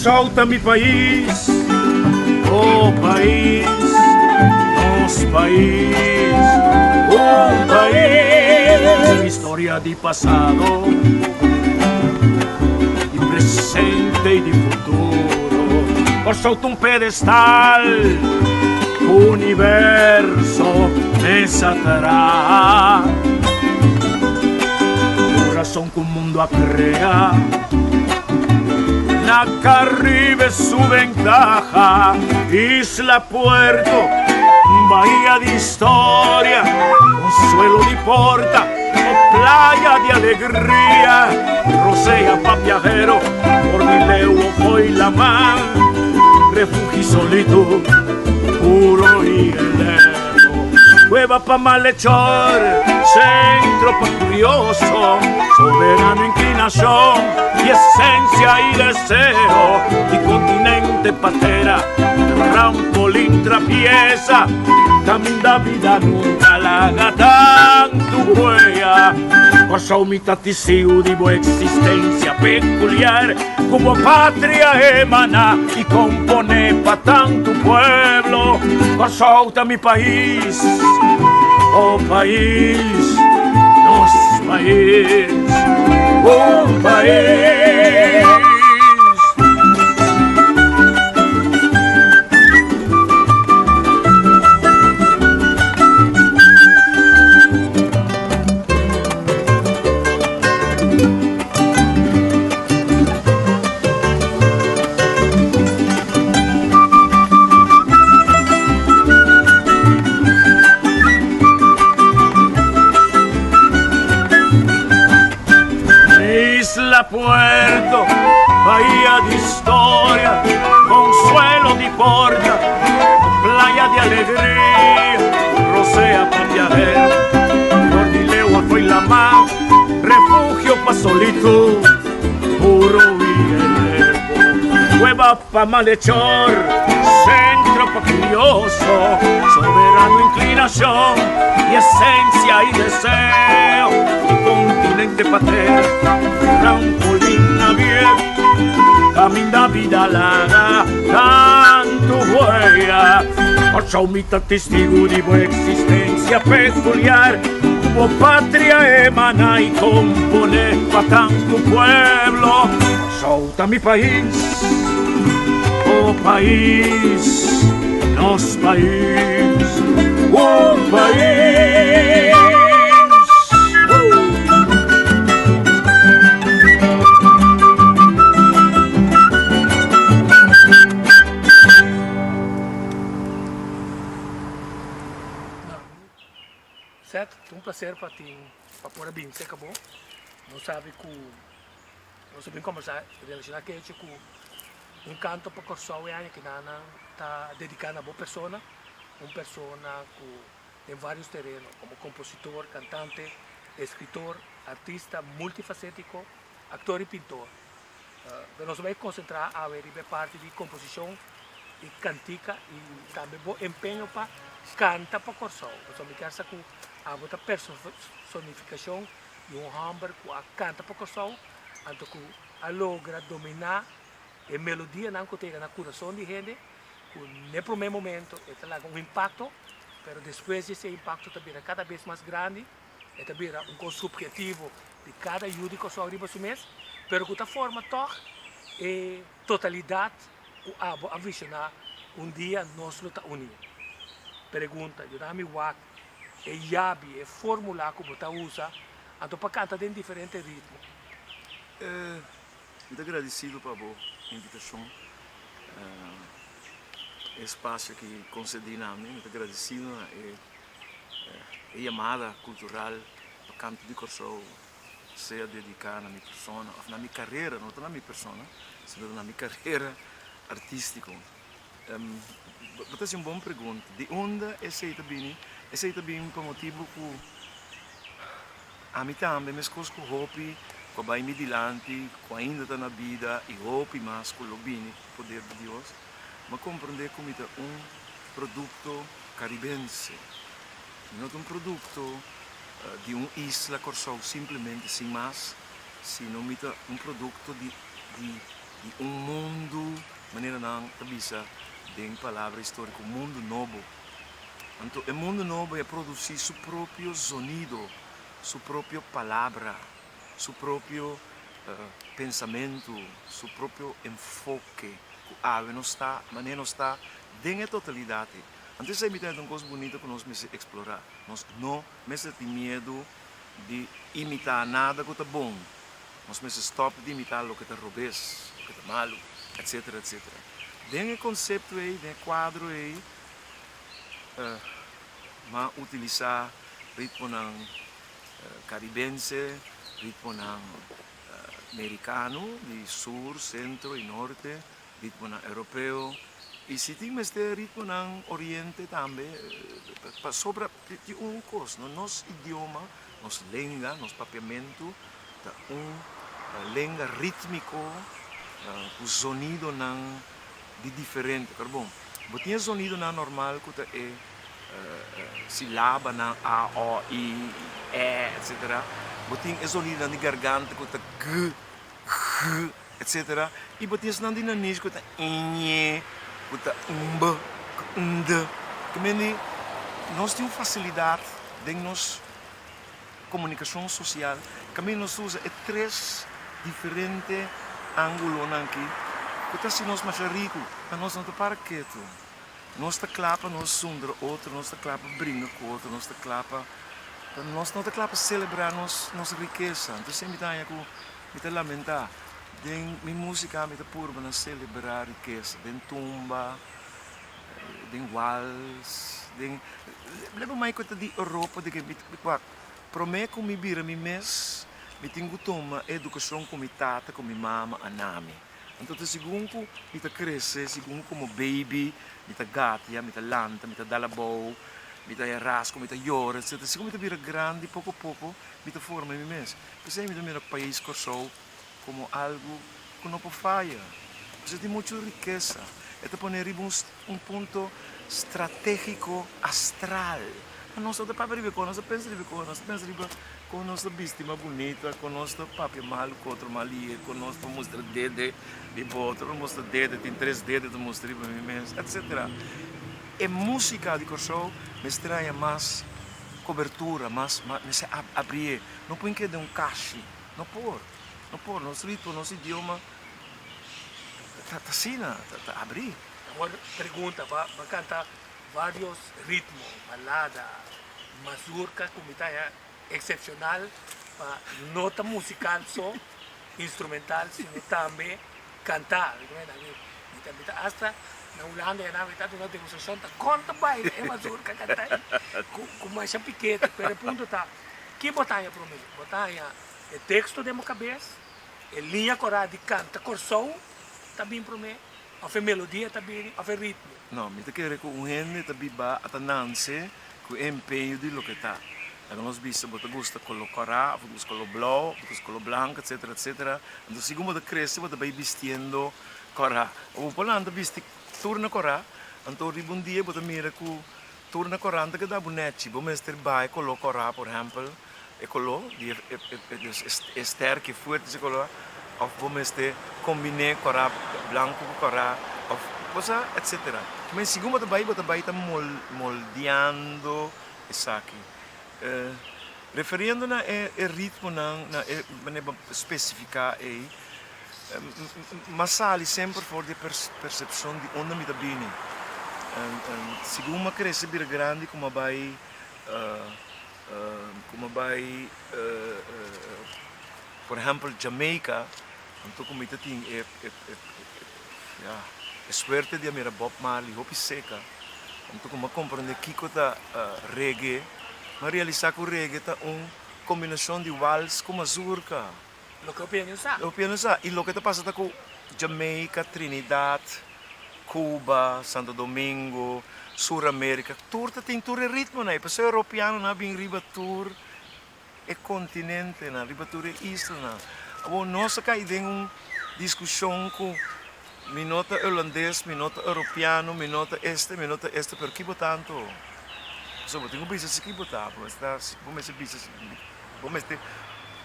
Kòrsou ta mi pais, oh pais, nos pais, un pais. Historia di pasado, di presente i di futuro. Kòrsou ta un pedestal, universo mes a traha. Kurason ku mundu a krea. Na Caribe su ventaha, isla puerto, bahía di historia, consuelo di porta, o playa di alegria, rosea pa viajero, for di leu o fo'i laman, refugio y solitud, puro y elevo. Cueva pa malhechor, centro pa curioso, soberano inclinacion y esencia y deseo, y continente patera, trampolín trapieza, caminda vida nunca laga tantu huella. Kòrsou mi ta tisiu di bo existencia peculiar, ku bo patria emana i komponé pa tantu pueblo. Kòrsou ta mi pais, oh pais, nos pais, un pais. Isla Puerto, bahía di historia, consuelo di porta, playa di alegria, rosea pa viajero, for di leu a fo'i lamá. Refugio pa solitud, puro y elevo, Cueva pa malhechor, centro pa curioso, soberano inclinacion y esencia y deseo, y continente patera, trampolín abierto, caminda vida laga tantu huella. Kòrsou mi ta testigu di bo existencia peculiar. Bo patria emana y compone pa tantu pueblo. Kòrsou ta mi pais, oh pais, nos pais, un pais. Seth, ta un placer pa tin pa por a bin cerca bo. Nos sabi cu nos a bin combersa relaciona cu e hecho cu un canto pa Corsou e aña kinanan ta dedica na bo persona, un persona cu den varios tereno como compositor, cantante, escritor, artista multifacetico, actor y pintor. Pero nos a bay concentra awe riba e parti di composicion y cantica y tambe bo empeño pa canta pa Corsou. Pasobra mi kier sa cu abo ta personificacion di un homber cu a canta pa Corsou anto cu a logra domina e melodianan cu ta yega na curason di hende cu n'e prome momento e ta laga un impacto pero despues di ese impacto ta bira cada bes mas grandi. E ta bira un kos subhetivo di kada yu di Kòrsou riba su mes, pero ku ta forma tòg e totalidat ku abo a vishoná un dia nos lo ta uní. Pregunta, Yuda mi wak e yabi, e fórmula ku bo ta usa anto pa kanta den diferente ritmo. Mi ta gradisido pa bo invitashon, e espasio ki konsedí na mi. Mi ta gradisido na e E yamada kultural pa Kanto di Kòrsou sea dediká na mi persona òf na mi karera, no ta na mi persona, sino ta na mi karera artístiko. Bo ta hasi un bon pregunta. Di unda esei ta bini? Esei ta bini pa motibu ku ami tambe meskos ku hopi ku a bai mi dilanti, ku ainda ta na bida i hopi mas ku lo bini ku poder di Dios, mi a komprondé ku mi ta un produkto Karibense. No ta un produkto di un isla Kòrsou simplemente sin mas, sino mi ta un produkto di di. di un mundu, manera nan ta bisa den palabra historico, mundu nobo. Anto e mundu nobo e a produci su propio zonido, su propio palabra, su propio pensamentu, su propio enfoke ku awe nos ta manera nos ta den e totalidat ei. Anto esei mi ta un kos bunita ku nos mester eksplorá. Nos no mester tin miedu di imitá nada ku ta bon. Nos mester stòp di imitá loke ta robes, loke ta malu, etsetera, etsetera. Den e konsepto ei, den e kuadro ei, m'a utilisá ritmonan karibense, ritmonan merikano di sur, sentro i norte, ritmonan europeo i si tin mester ritmonan oriente tambe pasobra tin un kos no nos idioma, nos lenga, nos papiamentu ta un lenga ritmiko ku zonidonan di diferente pero bon bo tin e zonidonan normal ku ta e silabanan a, o, i, e etcetera bo tin e zonidonan di garganta ku ta g, g etcetera i bo tin esnan di nanish ku ta ñ, ku ta mb, ku nd ke mende nos tin un fasilidat den nos komunikashon sosial kaminda nos ta usa e tres diferente angulonan aki ku ta hasi nos masha riku pa nos no ta para ketu. Nos ta kla pa nos zundra otro, nos ta kla pa bringa ku otro, nos ta kla pa pero nos no ta kla pa selebrá nos nos rikesa. Entonces mi ta haña ku mi ta lamentá. Den mi músika mi ta purba na selebrá rikesa den tumba, den wals, den leba mai ku ta di Europa di ke mi wak promé ku mi bira mi mes mi tin ku tuma e edukashon ku mi tata ku mi mama a na mi. Anto ta segun ku mi ta krese, segun ku komo baby mi ta gatia, mi ta lanta, mi ta dal abou, mi ta haña rasku, mi ta yora, etcetera. Segun mi ta bira grandi poko poko mi ta forma mi mes. P'esei mi ta mira pais Kòrsou komo algu ku no por faya. Pasobra tin muchu rikesa. E ta pone riba un punto stratégiko astral. Ma nos no ta papia riba e kos, nos ta pensa riba e kos, nos ta pensa riba kon nos ta bisti mas bunita, kon nos ta papia malu ku otro mal lihe, kon nos ta mustra dede riba otro, no mustra dede, tin tres dede ta mustra riba mi mes, etcetera. E músika di Kòrsou mester haña mas kobertura, mas mester abrié, no por keda den un kashi, no por, no por, nos ritmo, nos idioma ta asina, ta abrí. Awor pregunta, bo a kanta Varios ritmo, balada, mazurka ku mi ta haña eksepshonal pa no ta musikal so, instrumental, sino tambe kantá. Mi ta mi ta asta na Hulanda ya nan mi ta duna demostrashon ta kon ta baila e mazurka kantá ku ku masha pikete. Pero e punto ta, ki bo ta haña promé? Bo ta haña e teksto den bo kabes, e liña korá di kanta Kòrsou ta bin promé òf e melodia ta bini òf e ritmo? No, mi ta kere ku un hende ta biba a ta nanse ku e empeño di loke ta. Laga nos bisa bo ta gusta kolo kòrá òf bo ta gusta kolo blou, bo ta gusta kolo blanku etsetera etsetera. Anto segun bo ta krese bo ta bai bistiendo kòrá. Bo por lanta bisti tur na kòrá, anto riba un dia bo ta mira ku tur na kòrá no ta keda bo nèchi. Bo mester bai kolo kòrá por ehèmpel e kolo di e sterk e fuerte si kolo of bo mester kombine kòrá blanku ku kòrá of bo sa etsetera. Men segun bo ta bai bo ta bai ta moldeando esaki. Referiendo na e ritmonan na e manera bo spesifiká ei m'a sali semper for di e persepshon di unda mi ta bini. Segun m'a krese bira grandi ku m'a bai Ku mi bai por ehèmpel Jamaica anto ku mi ta tin e ya e suerte di a mira Bob Marley hopi seka anto ku mi a komprende kiko ta reggae mi a realisá ku reggae ta un kombinashon di wals ku mazurka. Loke hopi hende no sa. Hopi hende no sa i loke ta pasa ta ku Jamaica, Trinidad, Cuba, Santo Domingo, Sur America, tur ta tin tur e ritmonan ei. Pasobra europeanonan a bin riba tur e kontinentenan, riba tur e islanan. Awor nos a kai den un diskushon ku mi no ta holandes, mi no ta europeano, mi no ta este, mi no ta este, pero ki bo ta anto? Pasobra bo tin ku bisa si ki bo ta, bo mester bo mester bisa si, bo mester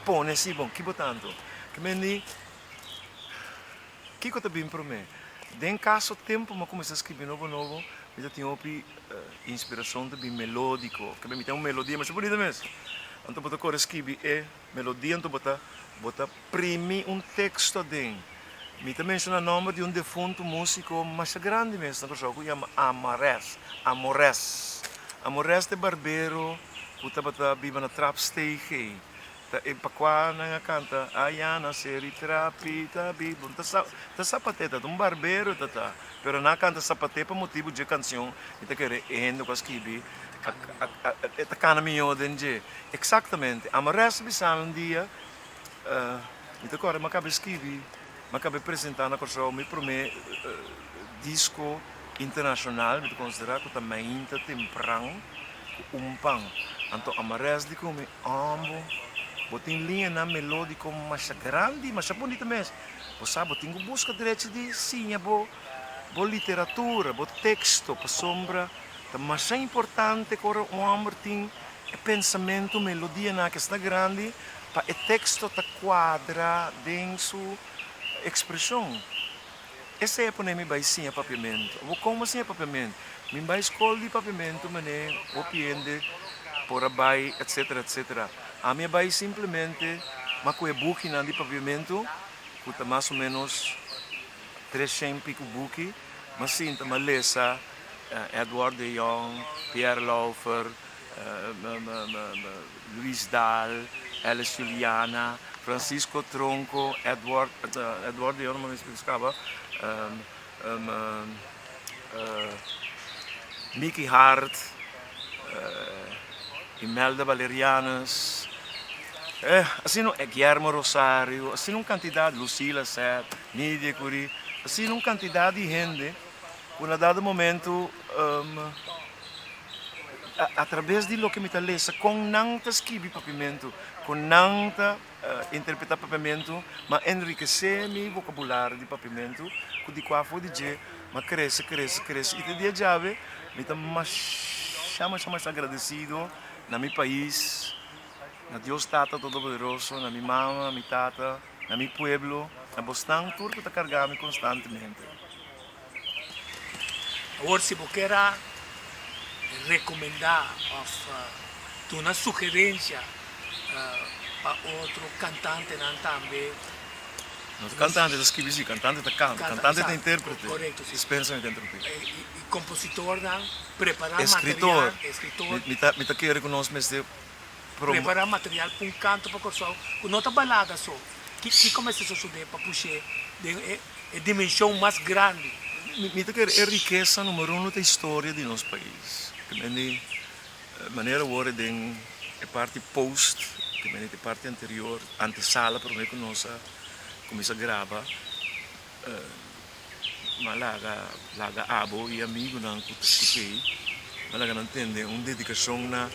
pone si bon ki bo ta anto. Ke men di. Kiko ta bin promé? Den kaso tempu mi a kuminsá skibi nobo nobo, mi ta tin hopi inspirashon ta bin melódiko. Kende mi tin un melodia masha bunita mes. Anto bo ta kore skibi e melodia anto bo ta bo ta primi un teksto aden. Mi ta menshoná nòmber di un defuntu músiko masha grandi mes na Kòrsou ku yama Amarès, Amores. Amores ta e barbero ku tabata biba na Trapsteeg ei. Ta e pa kua nan a kanta Ayana seri trapi ta bibu. Ta sa ta sapaté ta un barbero ta ta pero nan a kanta sapaté pa motibu dje kansion mi ta kere e hende ku a skibi a a e ta kana mihó den dje. Eksaktamente Amarès a bisa mi un dia mi ta kòrda mi a kaba skibi mi a kaba presentá na Kòrsou mi promé disko internashonal mi ta konsiderá ku ta mainta tempran ku un pan anto Amarès di ku mi. Ambo, bo tin liñanan melódiko masha grandi, masha bunita mes. Bo sa bo tin ku buska drechi di siña bo bo literatura, bo teksto, pasobra ta masha importante ku ora un hòmber tin e pensamentu, melodianan ku esnan grandi pa e teksto ta kuadra den su ekspreshon. Esei a pone mi bai siña papiamentu. Abo kon bo siña papiamentu? Mi bai skol di papiamentu manera hopi hende por a bai etcetera etcetera. Ami a bai simplemente ma ku e bukinan di papiamentu ku ta mas o menos treshen piku buki, m'a sinta m'a lesa Edward de Jong, Pierre Lauffer, Luis Daal, Alice Juliana, Francisco Tronco, Edward, Edward de Jong no me escapa, Mickey Hart, Imelda Valerianus, asina Guillermo Rosario, asina un cantidad, Lucila Seth, Nidia Curie, asina un cantidad di hende cu na dado momento Atrabes di loke mi ta lesa kon nan ta skibi papiamentu, kon nan ta interpretá papiamentu, m'a enrikesé mi vokabulario di papiamentu ku di kua for di dje m'a krese, krese, krese i te dia djawe mi ta masha, masha, masha agradesido na mi pais, na Dios Tata Todopoderoso, na mi mama, mi tata, na mi pueblo, na bosnan tur ku ta karga mi konstantemente. Awor si bo kier a recomenda of duna sugerencia pa otro cantantenan tambe. No ta cantante ta skibi si, cantante ta canta, cantante ta interprete. Correcto si. Dispensa mi ta interrumpí. Y compositornan prepara material, escritor. Mi ta kere cu nos mester Prepara material pa un canto pa Corsou cu no ta balada so. Kico mester sosode pa push'é den e dimension mas grandi? Mi ta kere e rikesa numero uno ta historia di nos pais. Ke men di manera awor e den e parti post, ke men di e parti anterior, antesala prome ku nos a kuminsa graba. M'a laga laga abo i amigunan ku ta skuch'ei, m'a laga nan tende un dedikashon na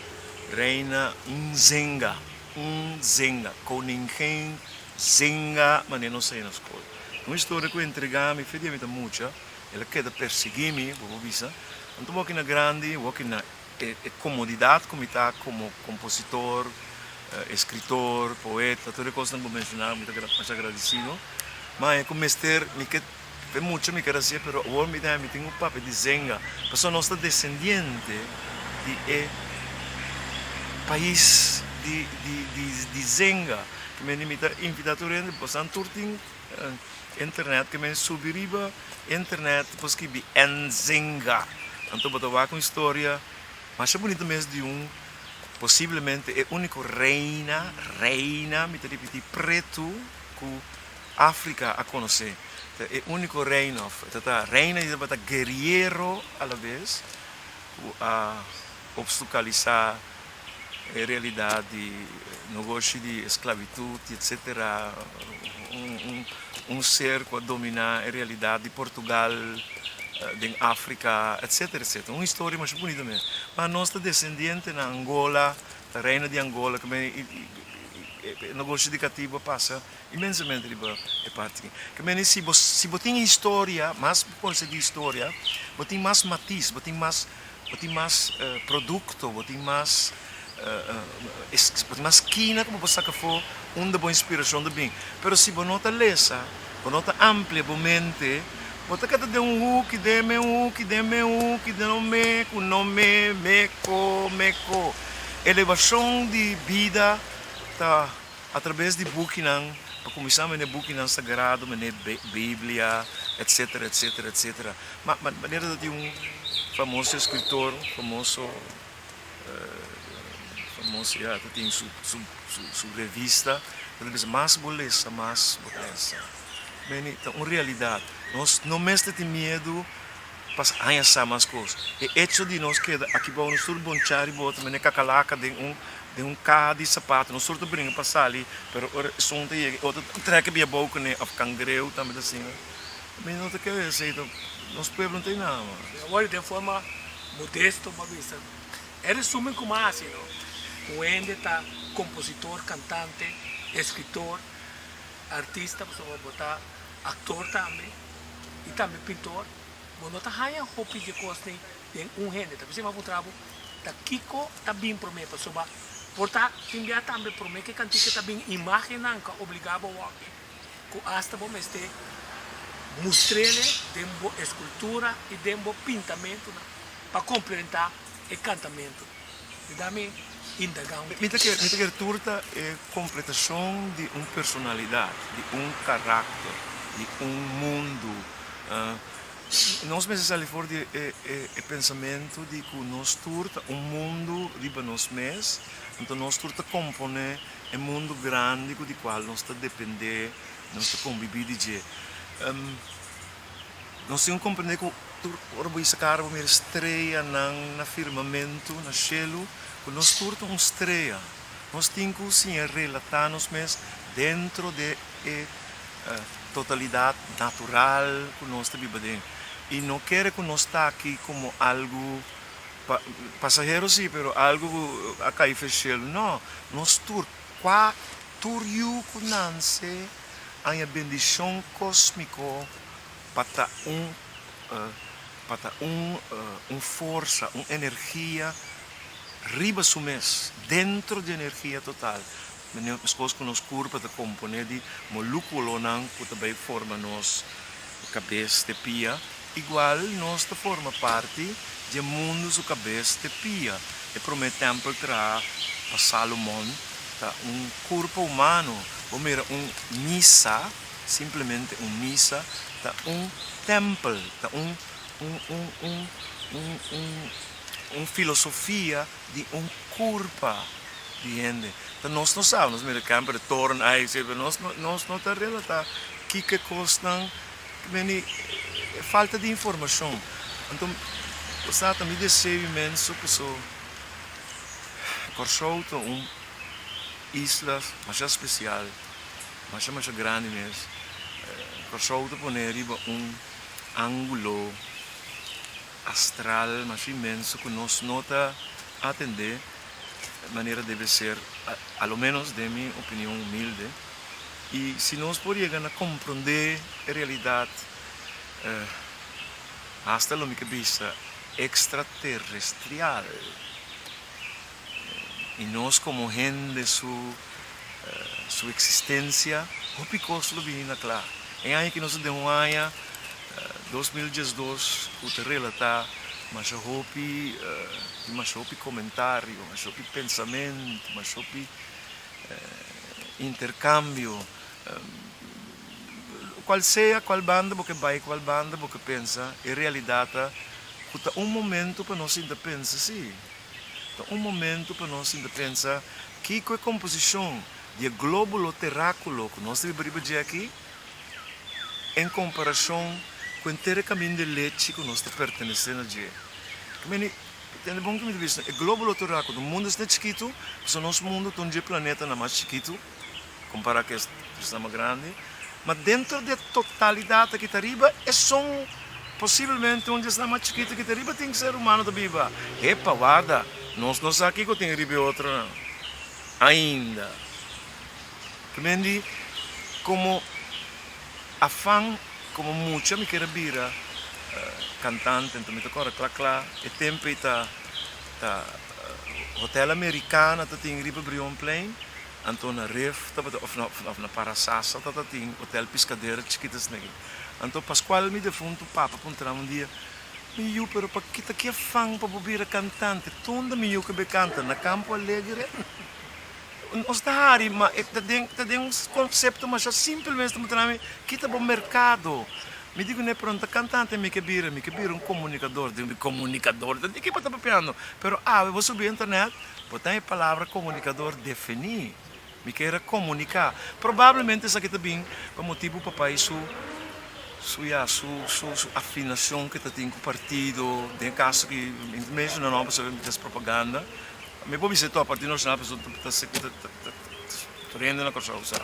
Reina Nzinga, Nzinga, Koningin Zinga, manera nos sa na skol. Un historia ku entregá mi fe dia mi ta mucha, el a keda persiguí mi, bo por bisa. Anto bo aki na grandi, bo aki na e komodidat ku mi ta komo kompositor, eskritor, poeta, tur e kosnan ku bo menshoná, mi ta masha agradesido. Ma e ku mester mi ke fe mucho mi ker hasié pero awor mi ta mi tin ku papia di Zenga pasobra nos ta desendiente di e pais di di di Zenga ke mende mi ta invitá tur hende pasobra nan tur tin internet ke mende subi riba internet por skibi Nzinga anto bo ta wak un historia masha bunita mes di un posiblemente e úniko reina reina mi ta ripití pretu. Ku Afrika a konosé. Ta e úniko reino, òf e ta ta reina i tabata guerriero alabes, ku a opstukalisá e realidat di nogoshi di esklabitut i etsetera. Un ser ku a dominá e realidat di Portugal den Afrika, etsetera, etsetera. Un historia masha bunita mes. Ma nos ta desendiente na Angola, ta reino di Angola. E negoshi di katibu a pasa inmensamente riba e parti aki. Ke mende si bo si bo tin historia, mas bo konosé di historia, bo tin mas matis, bo tin mas bo tin mas produkto, bo tin mas bo tin mas skina ku bo por saka afó unda bo inspirashon ta bin. Pero si bo no ta lesa, bo. Bo no ta amplia bo mente, bo ta keda den un huki, den me huki, den me huki, den no me ku no me, me ko, me ko. Elevashon di bida ta atrabes di bukinan, pa kuminsá mene bukinan sagrado, mene Biblia, etsetera, etsetera, etsetera. Ma manera ta tin un famoso eskritor, famoso famoso ya ta tin su su su revista ta bisa mas bo lesa mas bo pensa. Meni ta un realidat nos no mester tin miedu pa haña sa mas kos. E echo di nos keda aki bou nos tur bonchá riba otro mene kakalaka den un den un kaha di sapato nos tur ta bringa pa sali pero ora esun ta yega e otro ta trek bia bou kuné òf kangreu tambe ta asina. Mi no ta kere esei ta nos pueblo no ta nada mas. Awor den forma modesto bo a bisa e resumen ku mi a hasi no, un hende ta kompositor, kantante, eskritor, artista pasobra bo ta aktor tambe i tambe pintor, bo no ta haña hopi dje kosnan den un hende. Ta bisa mi a puntra bo ta kiko ta bin promé pasobra por ta tin bia tambe promé ke kantika ta bin imágennan ku a obligá bo wòrdu. ku asta bo mester mustr'ele den bo eskultura i den bo pintamentunan pa komplementá e kantamentu. Yuda mi indagá un Mi ta kere, mi ta kere tur ta e kompletashon di un personalidat, di un karakter, di un mundu. Nos mester sali for di e e pensamentu di ku nos tur ta un mundu riba nos mes, anto nos tur ta komponé E mundu grandi ku di kual nos ta dependé, nos ta kombibí di dje. Nos tin ku komprendé ku tur ora bo hisa kara bo mira streanan na firmamentu, na shelu, ku nos tur ta un strea. Nos tin ku siña relatá nos mes dentro de e totalidat natural ku nos ta biba den. I no kere ku nos ta aki komo algu. Pasahero si, pero algo ku a kai feshel no. Nos tur, kua tur yu ku nanse haña bendishon kosmiko pa ta un pa ta un un forsa, un energia riba su mes, dentro di energia total. Meskos ku nos kurpa ta komponé di molúkulonan ku ta bai forma nos kabes te pia, igual nos ta forma parti dje mundu su kabes te pia. E promé tèmpel traha pa Salomon ta un kurpa humano. Bo mira un misa, simplemente un misa, ta un tèmpel, ta un un un un un un un filosofia di un kurpa di hende. Ta nos no sa, nos mira kemper de toren ai si, pero nos no nos no ta relata kiko e kosnan meni e falta di informashon. Anto bo sa ta mi deseo inmenso paso Kòrsou ta un isla masha spesial, masha masha grandi mes. Kòrsou ta pone riba un ángulo astral masha inmenso ku nos no ta atendé manera debe ser, a lo menos den mi opinion humilde, y si nos por yega na comprende e realidad hasta lo mi ke bisa extraterrestrial y nos como hende su su existencia hopi cos lo bini na cla. E aña aki nos ta den un aña 2012 cu ta relata masha hopi tin masha hopi comentario, masha hopi pensamento, masha hopi intercambio. Cual sea cual banda bo ke bay, cual banda bo ke pensa, e realidad ta cu ta un momento pa nos sinta pensa si. Ta un momento pa nos sinta pensa kico e composicion di e globulo terraculo cu nos ta biba riba dje aki en comparacion cu henter e camin di lechi cu nos ta pertenece na dje. Meni, tende bon cu mi ta bisa, e globulo terraculo, mundo esna chikito, pasobra nos mundo ta un dje planetanan mas chikito compara cu esnan mas grandi, ma dentro di e totalidad aki ta riba esun posiblemente un di esnan mas chikito ki ta riba tin ser humano ta biba. Epa, warda, nos no sa kico tin riba e otronan. Ainda. Ke men di, komo afan, komo mucha mi ker a bira kantante, enton mi ta kòrda kla kla e tempu ei ta ta Hotel Americana ta tin riba Brionplein, Anto na Rif tabata of na of na Parasasa tabata tin hotel Piscadera chikito asina aki. Anto Pascual mi defunto papa puntra mi un dia, Mi yu pero pa kita ki afan pa bo bira kantante? Tonda mi yu ke be kanta? Na Campo Alegre? Nos ta hari ma e ta den ta den un konsepto masha simpel mes ta mutra mi kita bo merkado. Mi di kuné pero no ta kantante mi ke bira, mi ke bira un komunikador. Di komunikador ta di ke bo ta papiando? Pero awe bo subi internet bo ta e palabra komunikador definí. Mi ke era komuniká. Probablemente esaki ta bin pa motibu papai su su ya su su su afinashon ke ta tin ku partido. Den e kaso aki mi ta menshoná no pasobra mi ta hasi propaganda. Mi por bisa e Partido Nashonal pasobra ta ta ta ta tur hende na Kòrsou sa.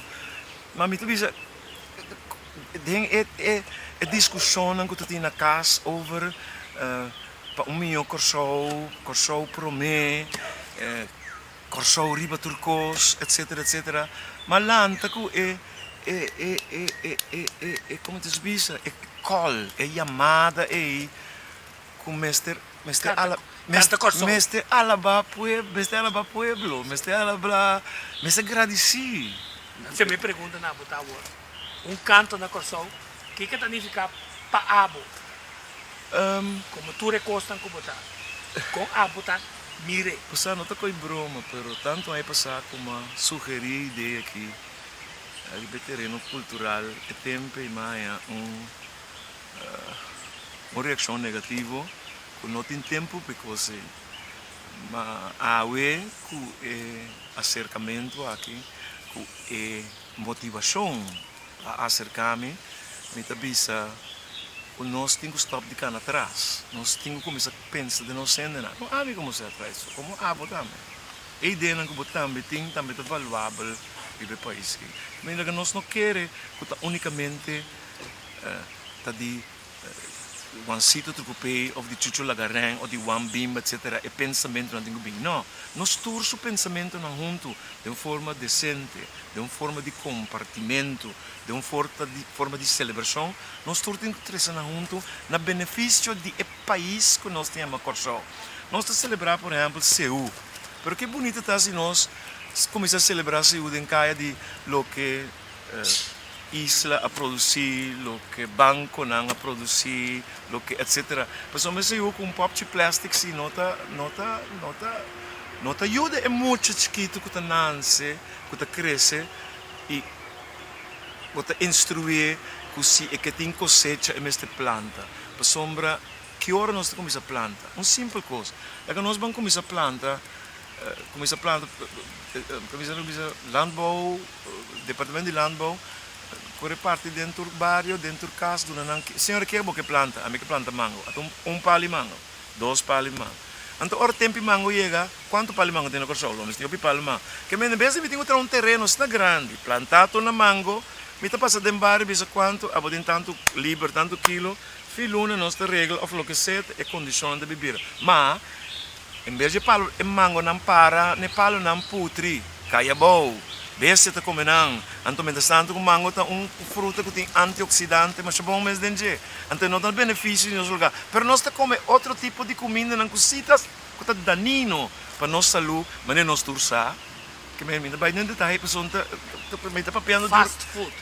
Ma mi ta bisa den e e e diskushonnan ku ta tin na kas over pa un mihó Kòrsou, Kòrsou promé. Kòrsou riba tur kos etcetera etcetera ma lanta ku e e e e e e e e komo ta bisa e call e yamada ei ku mester mester ala Kanta Kòrsou. mester alabá pueblo mester alabá pueblo mester alabá mester gradisí. Si mi pregunta na bo ta awor un kanto na Kòrsou kiko ta nifiká pa abo komo tur e kosnan ku bo ta kon abo ta Mire. Pasá no ta koe broma, pero tantu aña pasá ku m'a sugerí e idea aki riba e tereno kultural e tempu ei m'a haña un un reakshon negativo ku no tin tempu pa e kos ei. Ma awe ku e aserkamentu aki, ku e motivashon a aserká mi, mi ta bisa ku nos tin ku stòp di kana atras. Nos tin ku kuminsá pensa den nos hendenan. No ami komo ser traiso, komo abo tambe. E ideanan ku bo tambe tin tambe ta valuabel riba e pais aki. Kaminda ku nos no kere ku ta únikamente ta di Juancito Trucupey of di Chucho Lagaren of di Juan Bimba etcetera e pensamentunan tin ku bin. No, nos tur su pensamentunan huntu den un forma desente, den un forma di kompartimentu, den un forma di selebrashon, nos tur tin ku trese nan huntu na benefisio di e pais ku nos ta yama Kòrsou. Nos ta selebrá por ehèmpel Seú, pero ke bunita ta si nos kuminsá selebrá Seú den kaya di loke Isla a produsí, loke bankonan a produsí, loke etcetera. Pasobra mi sigur ku un pòpchi plèstik si no ta no ta no ta no ta yuda e mucha chikitu ku ta nanse, ku ta krese i bo ta instruié ku si e ke tin kosecha e mester planta. Pasobra ki ora nos ta kuminsá planta? Un simpel kos, laga nos ban kuminsá planta, kuminsá planta, kuminsá kuminsá landbouw. Departamento di Landbouw kore parti den tur bario, den tur kas duna nan ki, Señora ke bo ke planta? Ami ke planta mango. Ata un pali mango, dos pali mango. Anto ora tempi mango yega, kuantu pali mango tin na Kòrsou? Lo mi tin hopi pali mango. Ke mende bes di mi tin ku traha un tereno asina grandi, planta tur na mango, mi ta pasa den bario bisa kuantu abo tin tantu liber, tantu kilo, fi luna nos ta regla òf loke sea e kondishonnan ta bibira. Ma. En bes di e palu e mangonan para n'e palunan putri, kai abou. Bestia ta kome nan. Anto mientras tanto ku mango ta un fruta ku tin antioksidante masha bon mes den dje. Anto e no ta benefisio di nos lugá. Pero nos ta kome otro tipo di kumindanan ku si ta ku ta danino pa nos salú, manera nos tur sa. Ke mi ta bai den detaye pasobra mi ta papiando di. Fast food.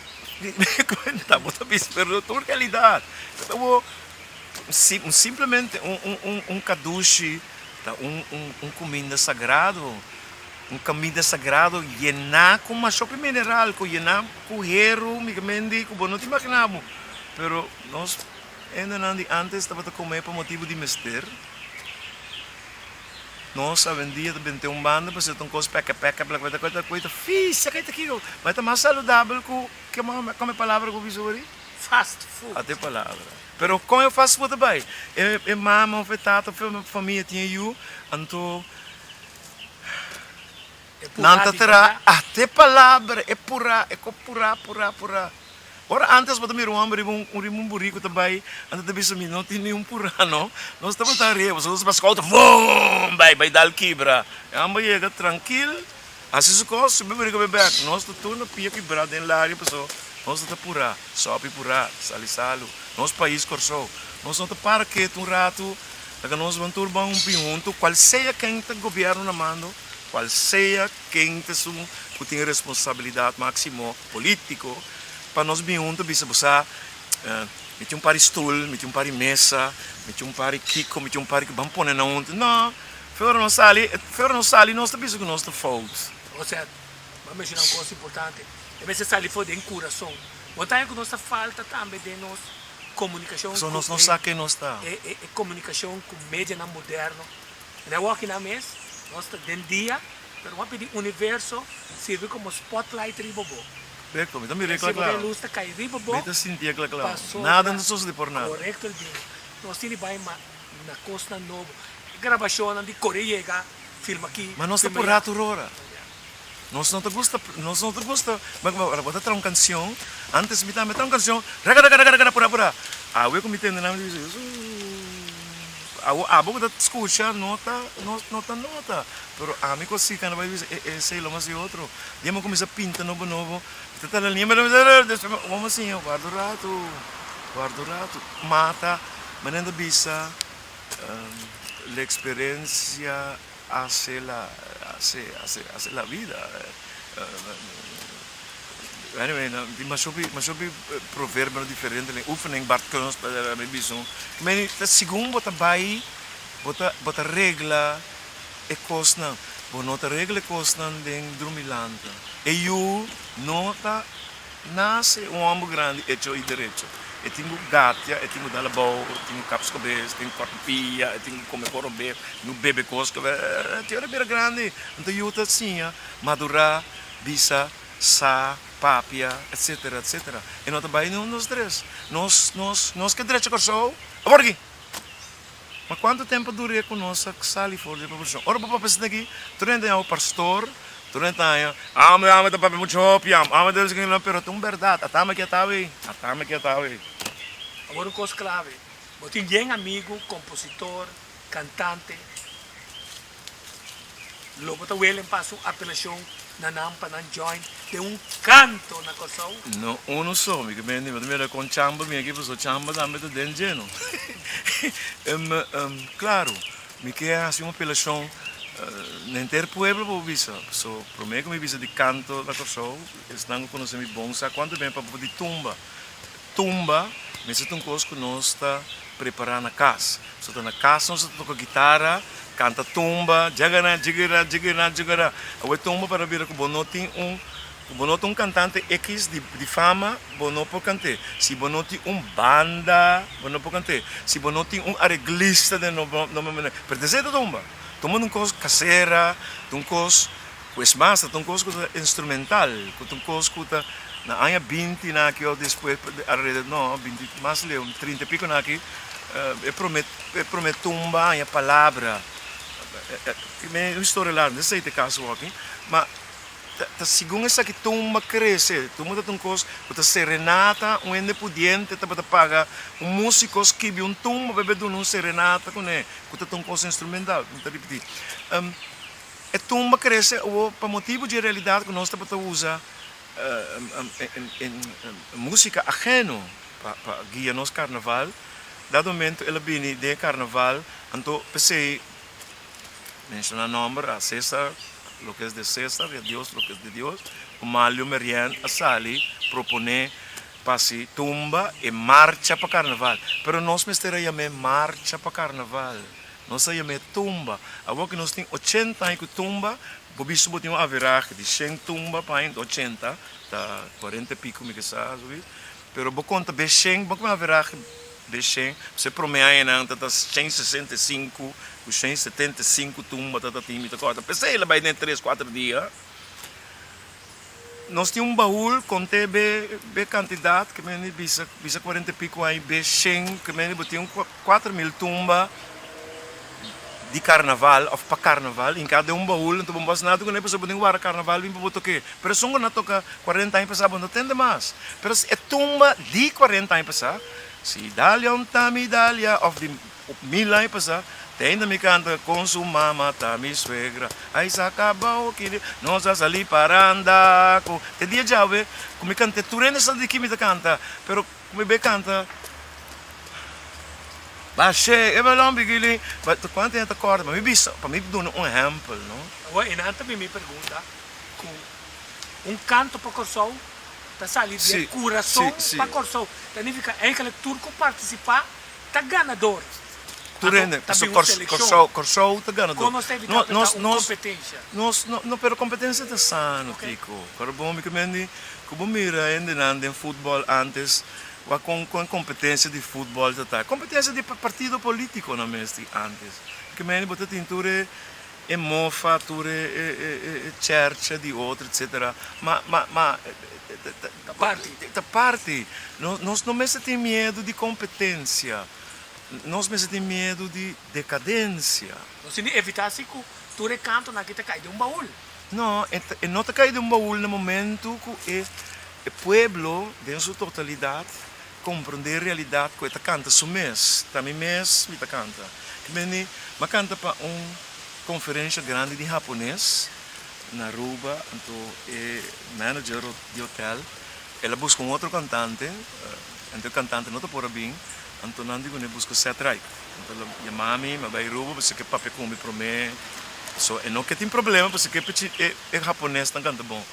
Ta bo ta bisa pero tur realidat. Awor. Simplemente un kadushi ta un kuminda sagrado, un kaminda sagrado yená ku mashopi mineral, ku yená ku heru, mi ke mendi ku bo no ta imaginá bo. Pero nos hendenan di ántes tabata kome pa motibu di mester. Nos awendia ta bente un banda pasobra ta un kos pèkè pèkè, ta fisa, ta kiko, ma e ta mas saludabel ku kome palabra ku bisa ori. Fast food. Ate palabra. Pero kon e fast food ta bai? E e mama of e tata of e famia tin e yu, anto E nan purá ta di traha berdad. ate palabra, e purá, e ko purá, purá, purá. Ora antes bo ta mira un homber riba un riba un buriku ta bai, anto ta bisa mi no tin ni un purá no. Nos tabata ariba, pasobra nos tabata skouta vuum bai bai dal kibra. E homber yega trankil. Hasi su kos, subi buriku bai bek. Nos ta tur na pia kibrá den laria paso nos ta ta purá, sòpi purá, sali salu. Nos pais Kòrsou. Nos no ta para ketu un ratu, laga nos ban tur ban un pi huntu, kual sea ken ta gobièrnu na mando. Cual sea ken ta esun cu tin e responsabilidad maximo politico pa nos bin hunto bisa bo sa mi tin un par di stoel, mi tin un par di mesa, mi tin un par di kico, mi tin un par di ban pone nan hunto. No, fe ora nos sali, fe ora nos sali nos ta bisa cu nos ta fout. Osea, bo a menciona un cos importante, e mester sali for den curason. Bo ta haña cu nos ta falta tambe den nos comunicacion Pasobra nos no sa ken nos ta. E comunicacion cu medianan moderno. En awor aki nan mes, nos ta den dia, pero bo a pidi universo sirbi como spotlight riba bo. Correcto, mi ta mira e kla kla. E luz ta kai riba bo. Mi ta sinti e kla kla. Nada no ta sosode por nada. Correcto el bini. Nos tin di bai na cosnan nobo. E grabacionnan di core yega, filma aki, Ma nos ta filma por ya. rato rora. Nos no ta gusta, nos no ta gusta, bo ta traha un cancion, antes mi tambe traha un cancion, raga raga raga raga pura pura. Awe cu mi tende nan mi ta bisa, Awo abo ku ta skucha no ta no ta nota, pero ami ku a sika na bai bisa e esei lo mas e otro. Dia mi a kuminsá pinta nobo nobo, mi ta tala liña despues mi wou siña warda un ratu, warda un ratu. Mata manera ta bisa la eksperensia hase la hase hase la vida. Anyway, tin masha hopi, masha hopi proverbionan diferente den oefening, Bart Kunst mi bisa un. Meni ta segun bo ta bai, bo ta, bo ta regla e kosnan. Bo no ta regla e kosnan den drumi lanta. E yu no ta nase un homber grandi hecho y derecho. E tin ku gatia, e tin ku dal abou, e tin ku kap su kabes, e tin ku kòrta pia, e tin ku kome korobé, e tin ku bebe kos. Te ora e bira grandi, anto yu ta siña madurá. Bisa, sa, papia, etcetera, etcetera. E no ta bai ni un, dos, tres. Nos, nos, nos ke drecha Kòrsou awor aki. Ma kuantu tempu a dura ku nos a sali for di e proporshon? Ora bo papia esaki aki, tur hende ta haña bo pastor, tur hende ta haña, ame, ame ta papia muchu hopi, ame, ame ta esaki, pero ta un bèrdat. Atame ki ata awey, atame ki ata awey. Awor un kos klave, bo tin yen amigu, kompositor, kantante. Lo bo ta welen pa su apelashon na nan pa nan join den un kanto na Kòrsou? No unu so, mi ke bende, mi ta mira kon chamba mi aki pasobra chamba tambe ta den dje no. Klaru, mi ke hasi un apelashon na henter pueblo pa bo bisa, pasobra promé ku mi bisa di kanto na Kòrsou, esnan ku konosé mi bon sa kuantu bia mi papia di tumba. Tumba mester ta un kos ku nos ta prepará na kas. Pasobra ta na kas nos ta toka gitara, kanta tumba, djagara, djigara, djigara, djigara. Awor e tumba para bira ku bo no tin un, ku bo no ta un kantante ekis di di fama, bo no por kant'é. Si bo no tin un banda, bo no por kant'é. Si bo no tin un areglista den no no pero desei ta tumba. Tumba ta un kos kasera, ta un kos. Pues mas ta un kos ku ta instrumental, ku ta un kos ku ta na aña binti na aki òf despues alrededor no binti mas leu trinta i piko na aki e prome e prome tumba a haña palabra un historia largu no esei ta e kaso aki ma ta segun esaki tumba krese tumba ta un kos ku ta serenata un hende pudiente tabata paga un musiko skibi un tumba pa e duna un serenata kuné ku ta un kos instrumental mi ta ripití. E tumba krese awor pa motibu dje realidat ku nos tabata usa músika ajeno pa guia nos karnaval. Dado momento el a bini den e karnaval, anto p'esei menshoná nòmber a Cesar lo ke es de Cesar y a Dios lo ke es de Dios, Omalio Merian a sali proponé pa hasi tumba e marcha pa karnaval. Pero nos mester a yam'é marcha pa karnaval. Nos a yam'é tumba. Awor ku nos tin ochenta aña ku tumba, bo bisto bo tin un averahe di shen tumba pa aña, ochenta ta kuarenta i piko mi ke sa zoiets. Pero bo konta be shen, bo ku averahe be shen, pasobra e promé añanan ta ta 165 ku 175 tumba ta ta tin, mi ta kòrda. P'esei el a bai den tres kuater dia. Nos tin un baul konté be be kantidat ke mende bisa bisa kuarenta i piko aña be shen ke mende bo tin un 4000 tumba di karnaval òf pa karnaval hinká den un baul anto bo no basa nada kuné pasobra bo tin ku wara karnaval bin pa bo tok'é pero esun ku nan toka 40 aña pasá bo no tende mas pero e tumba di 40 aña pasá si Dalia un ta mi Dalia òf di Mil aña pasá, te ainda mi kanta kon su mama ta mi suegra. Ai sa kaba oki di nos a sali paranda ku te dia djawe ku mi kant'é tur hende sa di ki mi ta kanta, pero ku mi bai kanta. Bashe e balon bigili. Ba ta kuantu hende ta kòrda? Pa mi bisa, pa mi duna un ehèmpel, no. Awor einan ta bin mi pregunta ku un kanto pa Kòrsou ta sali di e kurason pa Kòrsou. Ta nifiká eigentlik tur ku partisipá ta ganador. Tur hende, pasobra Kòrsou, Kòrsou ta ganador. Kon nos ta evitá pa ta un kompetensha? Nos, no, no, pero kompetensia ta sano, Tico. Kòrda bon mi ke men di ku bo mira hendenan den futbòl ántes, wak kon kon e kompetensia di futbòl ta ta. Kompetensia di partido polítiko nan mes di ántes. Mi ke men di bo ta tin tur e e mofa, tur e e e chèrchè di otro, etsetera. Ma, ma, ma Ta parti. Ta parti. Nos no mester tin miedu di kompetensia. Nos mester tin miedu di dekadensia. Nos tin di evitá si ku tur e kantonan aki ta kai den un baul. No, e no ta kai den un baul na momentu ku e pueblo den su totalidat komprondé e realidat ku e ta kanta su mes. Ta mi mes mi ta kanta. Ki meni, mi a kanta pa un konferensha grandi di hapones na Aruba, anto e manager di hotel el a buska un otro kantante, anto e kantante no ta por a bin. Anto nan di ku ne buska Seth Wright. Anto el a yama mi, mi a bai Aruba pasobra ke papia ku mi promé. So e no ke tin problema pasobra ke pichi e e haponesnan kanta bon.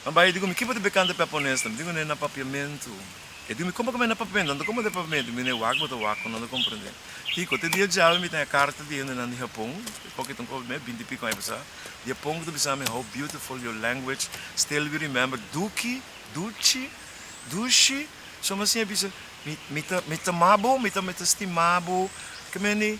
Mi a bai e di ku mi, Kibo ta be kanta pa e haponesnan? Mi di ku ne na papiamentu. E di mi, Komo ku mi na papiamentu? Anto komo ta e papiamentu? Mi di, Wak bo ta wak ku nan ta komprendé. Kiko, te dia djawe mi tin e karta di hendenan di Hapon, e poki ta un kopi me, binti piko aña pasá, di Hapon ku ta bisa mi, How beautiful your language, still we remember Duki, Duchi, Dushi. So mi a siña bisa, Mi, mi ta, mi ta ama bo, mi ta, mi ta stima bo. Ke meni,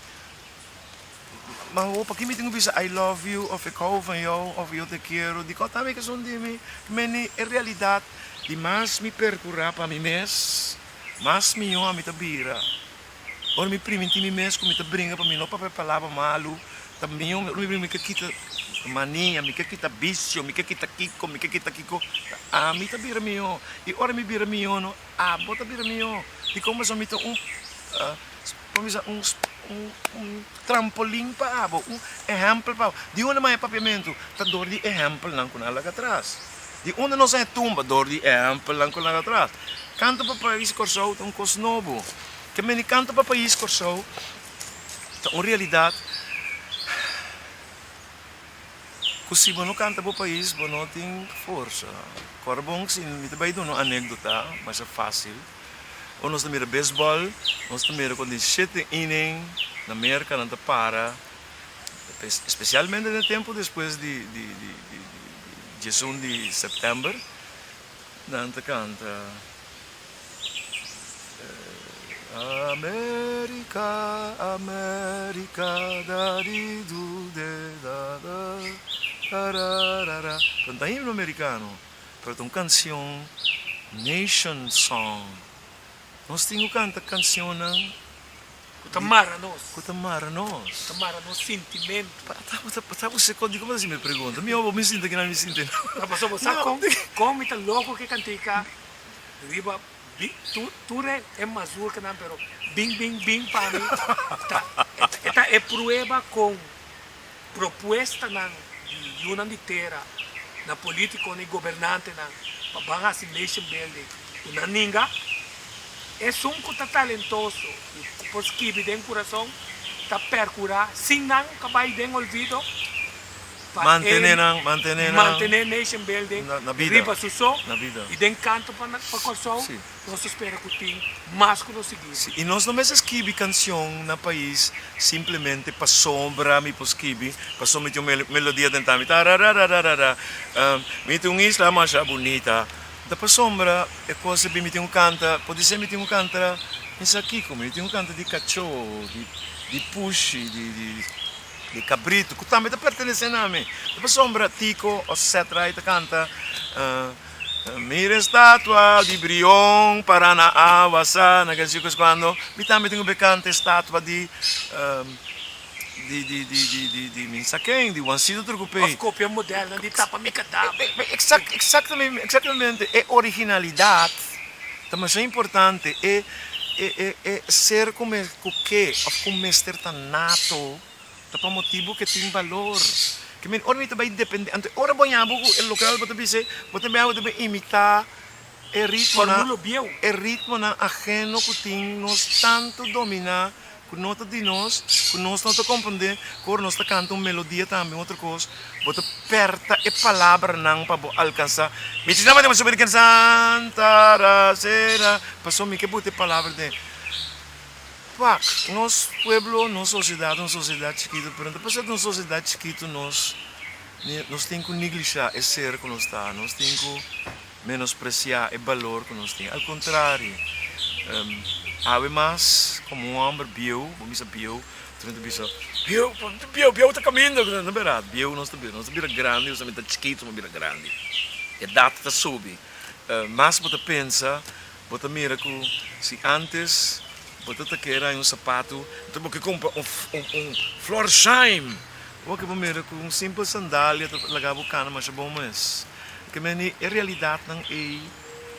ma ho, paki mi tin ku bisa I love you, of ik hou van jou, of yo te quiero? Dikon ta mi kesun di mi? Ke meni, e realidat, di mas mi perkurá pa mi mes, mas mihó ami ta bira. Ora mi primintí mi mes ku mi ta bringa pa mi no papia palabra malu, ta mihó ora mi bringa mi ke kita mania, mi ke kita bisio, mi ke kita kiko, mi ke kita kiko, ta ami ta bira mihó. I ora mi bira mihó no, abo ta bira mihó. Dikon pasobra mi ta un, por bisa un un trampolin pa abo, un ehèmpel pa abo. Di unda mi a papiamentu? Ta dor di ehèmpelnan ku nan a laga atras. Di unda nos a tumba? Dor di ehèmpelnan ku nan a laga atras. Kantu pa pais Kòrsou ta un kos nobo. Ke meni kantu pa pais Kòrsou ta un realidat ku si bo no kanta bo pais bo no tin forsa. Kòrda bon si mi ta bai duna un anekdota masha fásil. Ora nos ta mira beisbòl nos ta mira ku den shete inning na Merka nan ta para espesialmente den e tempu despues di diesun di sèptèmber nan ta kanta. America, America, da di du de da da da ra ra ra. Pero no ta himno americano, pero ta un cancion nation song. Nos tin cu canta cancionnan Cu ta mara nos. Cu ta mara nos. Cu ta mara nos sintimento. Pa ta bo se con di como ta haci mi pregunta. Mi obo mi sinti kinan mi sinti. No, pasobra bo sa con con mi ta loco cu e cantica riba tur e mazurkanan pero bin bin bin pa mi ta e ta e prueba con propuestanan di yunan di tera na politiconan y gobernantenan pa ban haci nation building cu nan ninga esun cu ta talentoso y cu por skibi den curason ta percura sin nan ka bay den olvido pa e Mantene nan, mantene nan mantene nation building na bida, riba su so na bida. y den canto pa pa Corsou Si. nos ta spera cu tin mas cu nos sigui. Si, y nos no mester skibi cancion na pais simplemente pasobra mi por skibi, pasobra mi tin un melodia den ta mi tararararara, mi tin un isla masha bunita, ta pasobra e cos a bin mi tin cu canta, podise mi tin cu canta mi sa kico, mi tin cu canta di cacho, di pushi, di. Di cabrito cu tambe ta pertenece na mi. Ta pasobra Tico o Setray ta canta, Mira estatua di Brion para na awa sa na Caciques cuando mi tambe tin cu be canta estatua di di di di di di di mi sa ken di Juancito Trucupey. Of copia modelnan di tapa mi cadaver. Exactamente, exactamente e originalidad ta masha importante e e e e ser cu me Ku ke òf ku mester ta nato ta pa motibu ku e tin balor. Ke men ora mi ta bai depende, anto ora bo ña bo ku e lokal bo ta bisa, bo ta bia bo ta bai imitá E ritmonan, Formula bieu. e ritmonan ajeno ku tin nos tantu dominá, ku no ta di nos, ku nos no ta komprendé, ku ora nos ta kanta un melodia tambe, un otro kos, bo ta pèrta e palabranan pa bo alkansá. Mi ta llama Santa Racena, pasobra mi ke buta e palabra den. Wak, nos pueblo, nos sosiedat ta un sosiedat chikitu, pero no ta pasobra ta un sosiedat chikitu nos nos tin ku neglishá e ser ku nos ta, nos tin ku menospresiá e balor ku nos tin. Al kontrario, awe mas komo un hòmber bieu, bo bisa bieu, tur hende ta bisa, bieu, bieu, bieu ta kaminda, no bèrdat, bieu nos ta bira, nos ta bira grandi, nos ta chikitu nos ta bira grandi, edat ta subi, mas bo ta pensa. Bo ta mira ku si antes bo ta ta kere haña un sapatu, anto bo ke kumpra un un Florsheim. Bo ke bo mira ku un simpel sandalia ta laga bo kana masha bon mes. Ke meni e realidatnan ei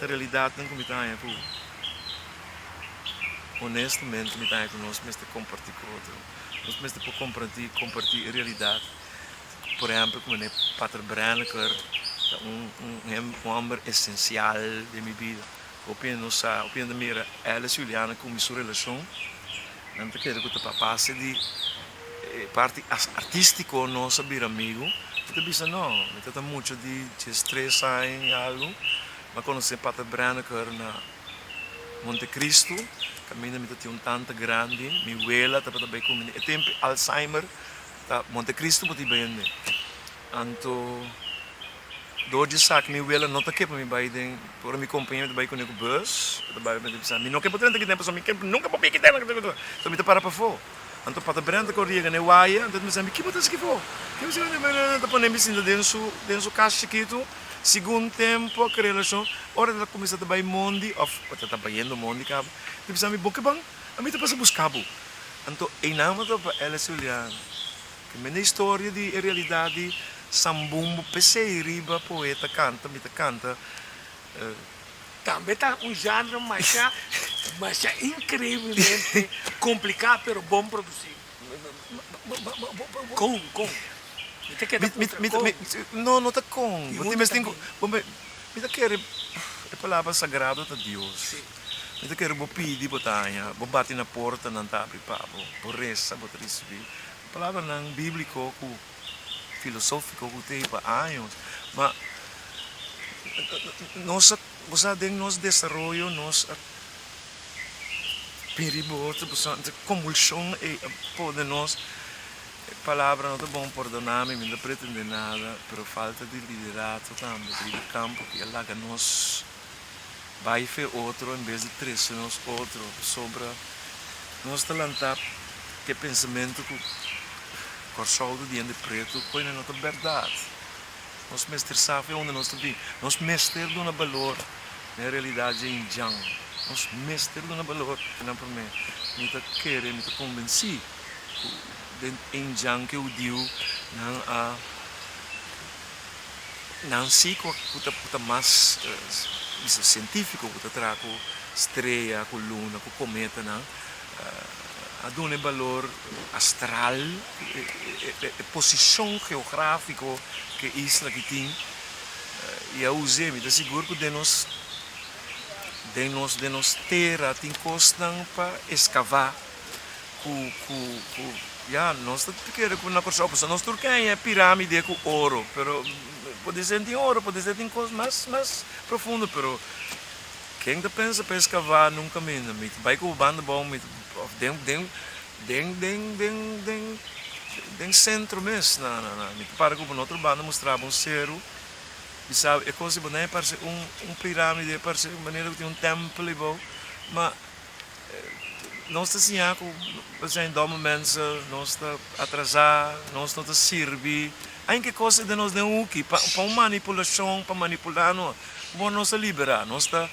ta realidatnan ku mi ta haña ku honestamente mi ta haña ku nos mester kompartí ku otro. Nos mester por kompartí kompartí e realidat. Por ehempel ku mene Pater Brenneker ta un un homber esensial den mi bida. Hopi hende no sa, hopi hende ta mira Alice Juliana ku mi su relashon, nan ta kere ku ta pa base di e parti artístiko nos a bira amigu. Mi ta bisa no, mi ta ta mucha di diestres aña i algu, mi a konosé Pater Brenneker na Montecristo, kaminda mi ta tin un tanta grandi, mi wela tabata bai ku mi e tempu Alzheimer. Ta Montecristo bo tin bende. Anto dor di esaki mi wela no ta ke pa mi bai den ora mi kompañero ta bai kuné ku bus ta bai mi ta bisa mi no ke pa drenta aki den pasobra mi ke nunka por biki den so mi ta para pafó. Anto pater Brenda ku riega na e waya anto ta bisa mi ki bo ta hasi aki afó? Ki bo ta hasi aki afó? Ta pone mi sinta den su den su kas chikitu segun tempu a krea relashon ora el a kuminsá ta bai mondi òf ta bayendo mondi kaba ta bisa mi bo ke ban ami ta pasa buska bo. Anto einan bo ta pa Ellis Juliana. Ke mende historia di e realidat di Sambumbo p'esei riba poeta kanta mi ta kanta. Tambe ta un genre masha masha increiblemente complica pero bon produci. Con con mi ta keda puntra con. No no ta con bo tin mes tin ku mi ta kere e palabra sagrado ta Dios. Mi ta kere bo pidi bo ta haña, bo bati na porta nan ta abri pa bo, bo resa bo ta risibí. Palabranan bíbliko ku filosófiko ku ta ei pa años. Ma nos a, bo sa den nos desaroyo nos a bini riba otro, bo sa konvulshon ei a pone nos, e palabra no ta bon pordoná mi, mi no ta pretendé nada, pero falta di liderato tambe riba e kampo ki a laga nos. Bai fe otro en bes di trese nos otro pasobra nos ta lanta ke pensamentu ku Kòrsou ta diende pretu koe no ta bèrdat. Nos mester sa fe unda nos ta bin. Nos mester duna balor na e realidat dje indjan. Nos mester duna balor. Nan promé mi ta kere, mi ta konbensí ku den indjan ke hudiu nan a. Nan si ku ta ku ta mas bisa sientífiko ku ta traha ku strea, ku luna, ku kometanan a duna e balor astral, e posishon geográfiko ku e isla aki tin i a us'é. Mi ta sigur ku den nos den nos den nos tera tin kosnan pa eskavá. Ku ku ku ya nos ta kere ku na Kòrsou pasobra nos tur ken e piramide ku oro pero pode ser tin oro pode ser tin kos mas mas profundo pero ken ta pensa pa eskavá nun kaminda mi ta bai ku bo banda abou mi ta òf den den den den den den den sentro mes na na na mi ta para ku bo na otro banda mustra bo un seru bisa e kos di bo nan e parse un un piramide e parse manera ku tin un tèmpel abou ma. Nos ta siña ku we zijn domme mensen, nos ta atrasá, nos no ta sirbi. Ainke kos ta den nos den huki pa pa un manipulashon, pa manipulá nos. Bo nos ta liberá, nos ta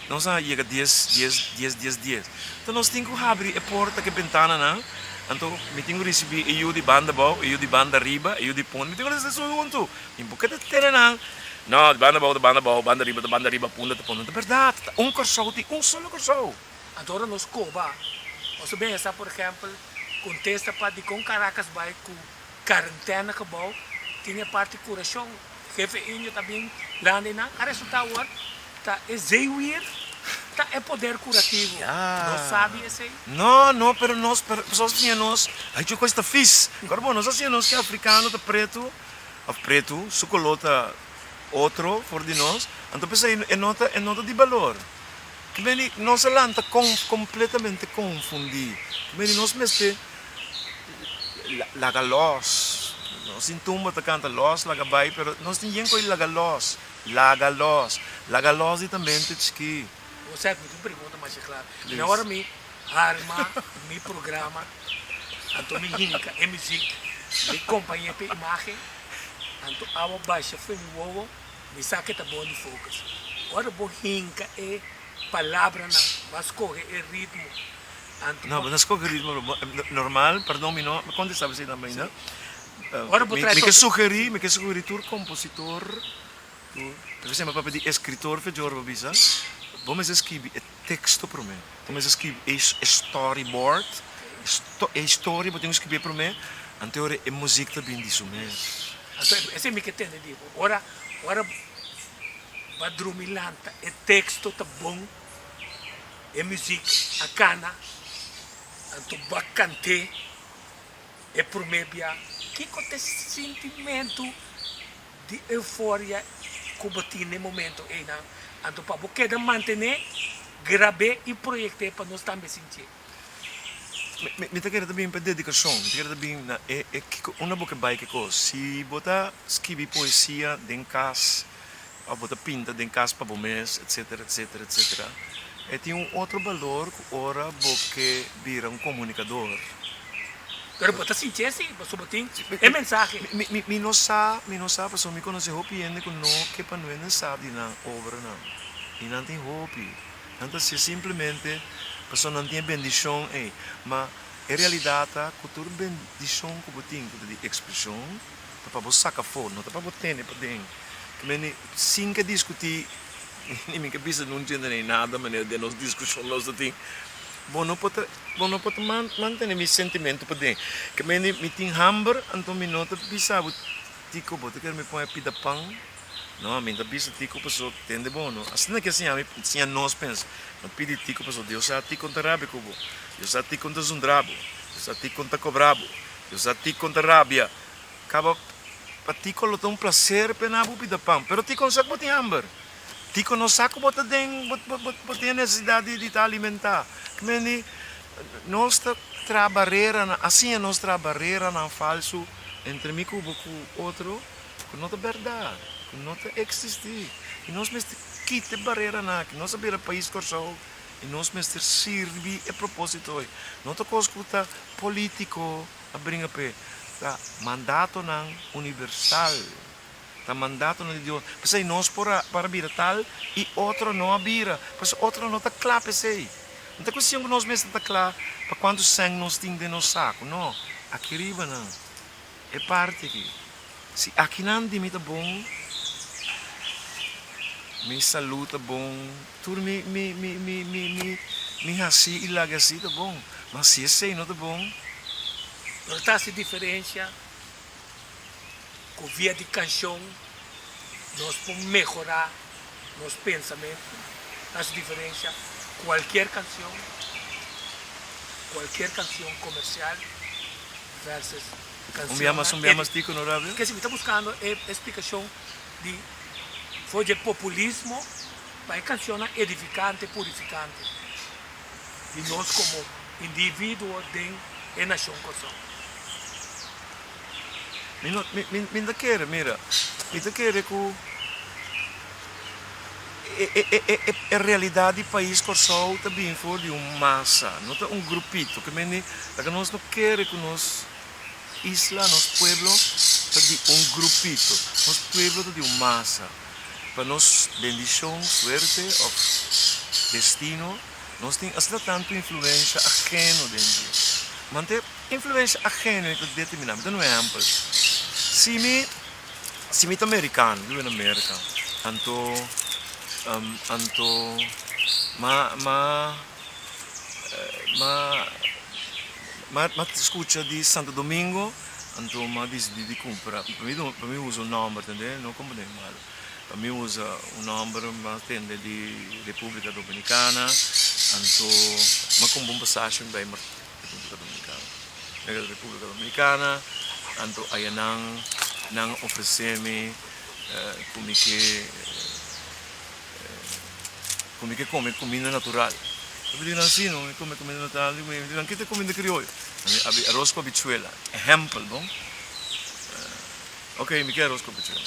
nos a yega dies dies dies dies dies. Enton nos tin ku habri e porta ku e bentananan, anto mi tin ku risibí e yu di banda abou, e yu di banda ariba, e yu di punda, mi tin ku risibí tur huntu. Mi por keda tene nan. No, di banda abou ta banda abou, banda riba ta banda riba, punda ta punda. Ta bèrdat, ta un Kòrsou tin un solo Kòrsou. Anto ora nos koba, nos ta pensa por ehèmpel, kontesta pa dikon Caracas bai ku karentèna gebou, tin e parti kurashon, hefe indio ta bin landa einan, a resultá awor. Ta e zeewier ta e poder curativo. Ya. No sabi esey? No, no, pero nos, pero pasobra siña nos, ay cu cos ta fis. Awor bo, nos a siña nos cu africano ta preto, of preto, su color ta otro for di nos, anto p'esey e no ta, e no ta di balor. Ki meni nos a lanta con, completamente confundi. Ki meni nos mester laga los. Nos tin tumba ta canta los laga bay, pero nos tin yen coy laga los. Laga los. Laga los di ta mente chikí. Bo sa mi tin un pregunta masha kla. Na ora mi harma mi programa, anto mi hinka e muziek, mi kompañ'é p'e imágen, anto awa basha fen mi wowo, mi sa ke ta bon di focus. Ora bo hinka e palabranan, bo a skohe e ritmo, anto No, bo no skohe ritmo, normal, perdon mi no kontestá bo esei tambe ainda. Ora bo trae Mi ke sugerí, mi ke sugerí tur kompositor, tur, por esempel papia di eskritor Fejor bo bisa, bo mester skibi e teksto promé, bo mester skibi e storyboard, e historia bo tin ku skibié promé, anto ora e muzik ta bin di su mes. Anto esei mi ke tende di bo, ora ora bo a drumi lanta e teksto ta bon, e muzik a kana, anto bo a kant'é. E promé bia, kiko ta e sintimentu di euforia ku bo tin na e momento einan? Anto pa bo keda mantené, grab'é i proyekt'é pa nos tambe sintié. Mi ta kere ta bin pa e dedikashon, mi ta kere ta bin na e e kiko unda bo ke bai ke kos. Si bo ta skibi poesia den kas òf bo ta pinta den kas pa bo mes etsetera etsetera etsetera, e tin un otro balor ku ora bo ke bira un komunikador. Pero bo ta sinti esi, pasobra bo tin e mensahe. Mi no sa, mi no sa, pasobra mi konosé hopi hende ku no ke pa nuende sa di nan obranan. I nan tin hopi. Nan ta hasié simplemente pasobra nan tin e bendishon ei. Ma e realidat ta ku tur bendishon ku bo tin ku ta di ekspreshon ta pa bo saka afó, no ta pa bo tene paden. Ke mende sin ke diskutí, ni mi ke bisa nun djende nei nada manera den nos diskushon nos ta tin. Bo no por ta, bo no por ta mantene mi sentimentu paden. Ke mende mi tin hamber, anto mi no ta bisa bo, Tico, bo ta kere mi pon e pida pan? No, mi no ta bisa Tico paso tende bo no. Asina ke siña mi, siña nos pensa. No pidi Tico paso Dios sa Tico ta rabia ku bo. Dios sa Tico ta zundra bo. Dios sa Tico ta kobra bo. Dios sa Tico ta rabia. Kaba pa Tico lo ta un placer pena bo pida pan, pero Tico no sa ku bo tin hamber. Tico no sa ku bo ta den, bo, bo, bo tin e nesesidat di, di ta alimentá. Kmeni, nos ta traha bareranan, asina nos traha bareranan falsu entre mi ku bo ku otro, ku no ta bèrdat, ku no ta eksistí. I nos mester kita e bareranan aki. Nos a bira pais Kòrsou i nos mester sirbi e propósito ei. No ta kos ku ta polítiko a bringa p'e, ta mandatonan universal. Ta mandatonan di Dios. P'esei nos por a para bira tal i otro no a bira. Pasobra otro no ta kla p'esei. No ta kuestion ku nos mester ta kla pa kuantu sèn nos tin den nos saku. No. Aki riba nan, e parti aki. Si akinan di mi ta bon, mi salú ta bon, tur mi mi mi mi mi mi mi hasi i laga hasi ta bon. Ma si esei no ta bon. No ta hasi diferensia. Ku via di kanshon nos por mehorá nos pensamentu, hasi diferensia. Kualkier kanshon, kualkier kanshon komersial versus kanshonnan Un bia mas tiko no rabia? Kese mi ta buskando e splikashon di for dje populismo pa e kanshonnan edifikante, purifikante di nos komo individuo den e nashon Kòrsou. Mi no, mi, mi, mi ta kere, mira, mi ta kere ku e, e, e, e, e, e realidat di pais Kòrsou ta bin for di un masa, no ta un grupito. Ke mende laga nos no kere ku nos isla, nos pueblo ta di un grupito. Nos pueblo ta di un masa. Pa nos bendishon, suerte òf destino, nos tin asina tantu influensha ageno den dje. Mante. Influencia ageno ta determina. Mi ta duna un ehempel. Si mi, si mi ta mericano, biba na Merca, anto, anto ma, ma, ma, ma, ma scucha di Santo Domingo, anto m'a dicidi di cumpra, pa mi, pa mi usa un nomber, tende, no comprende mi malo. Pa mi usa un nòmber m'a tende di Repúblika Dominikana, anto m'a kumpra un pasashi mi bai Repúblika Dominikana. Mi a Repúblika Dominikana, anto ayanan nan a ofresé mi ku mi ke ku mi ke kome kuminda natural. Mi di nan si no, mi kome kuminda natural, mi di nan kita kuminda krioyo? Aros ku habichuela, ehèmpel bon. Ok, mi ke aros ku habichuela.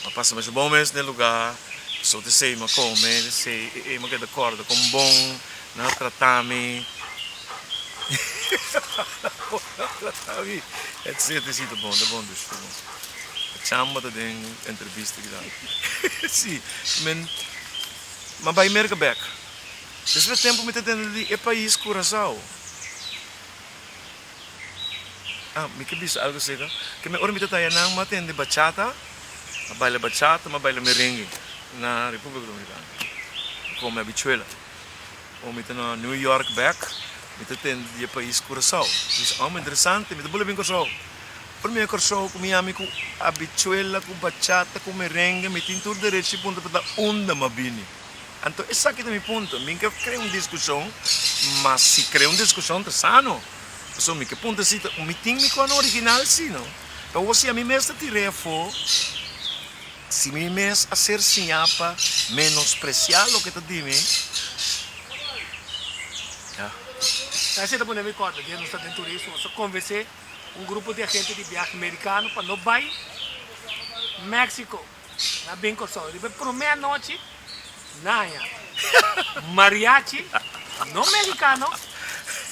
Mi a pasa masha bon mes den e lugá, so ta esei mi a kome, ta esei e mi a keda kòrda kon bon nan a trata mi, nan a trata mi, etcetera. Si, ta bon, ta bon dushi, ta bon. E chamba ta den entrevista kinan. Si, men mi a bai Merka bèk. Despues tempu mi ta tende di e pais Curaçao. Ah, mi ke bisa algo acerca ke mi ora mi ta taya nan mi a tende bachata, mi a baila bachata, mi a baila merengue na Republica Dominicana. Mi come habichuela. Ora mi ta na New York bek, mi ta tende di e pais Curaçao. Mi bisa, oh, interesante, mi ta bula bin Curaçao. Ora mi a Curaçao ku mi ami ku habichuela, ku bachata, ku merengue, mi tin tur derecho di puntra pa ta unda mi a bini. Anto esaki ta mi punto, mi ke krea un diskushon, ma si krea un diskushon ta sano, pasobra mi ke punta si ta mi tin mi kòne original si no, pero awor si ami mes ta tir'é afó, si mi mes a ser siñá pa menospresiá loke ta di mi, ya. Esei ta pone mi kòrda dia nos ta den turismo, nos a konvensé un grupo di agente di biahe merikano pa no bai Mexico. Na bin Kòrsou riba e promé anochi naña mariachi no mexicano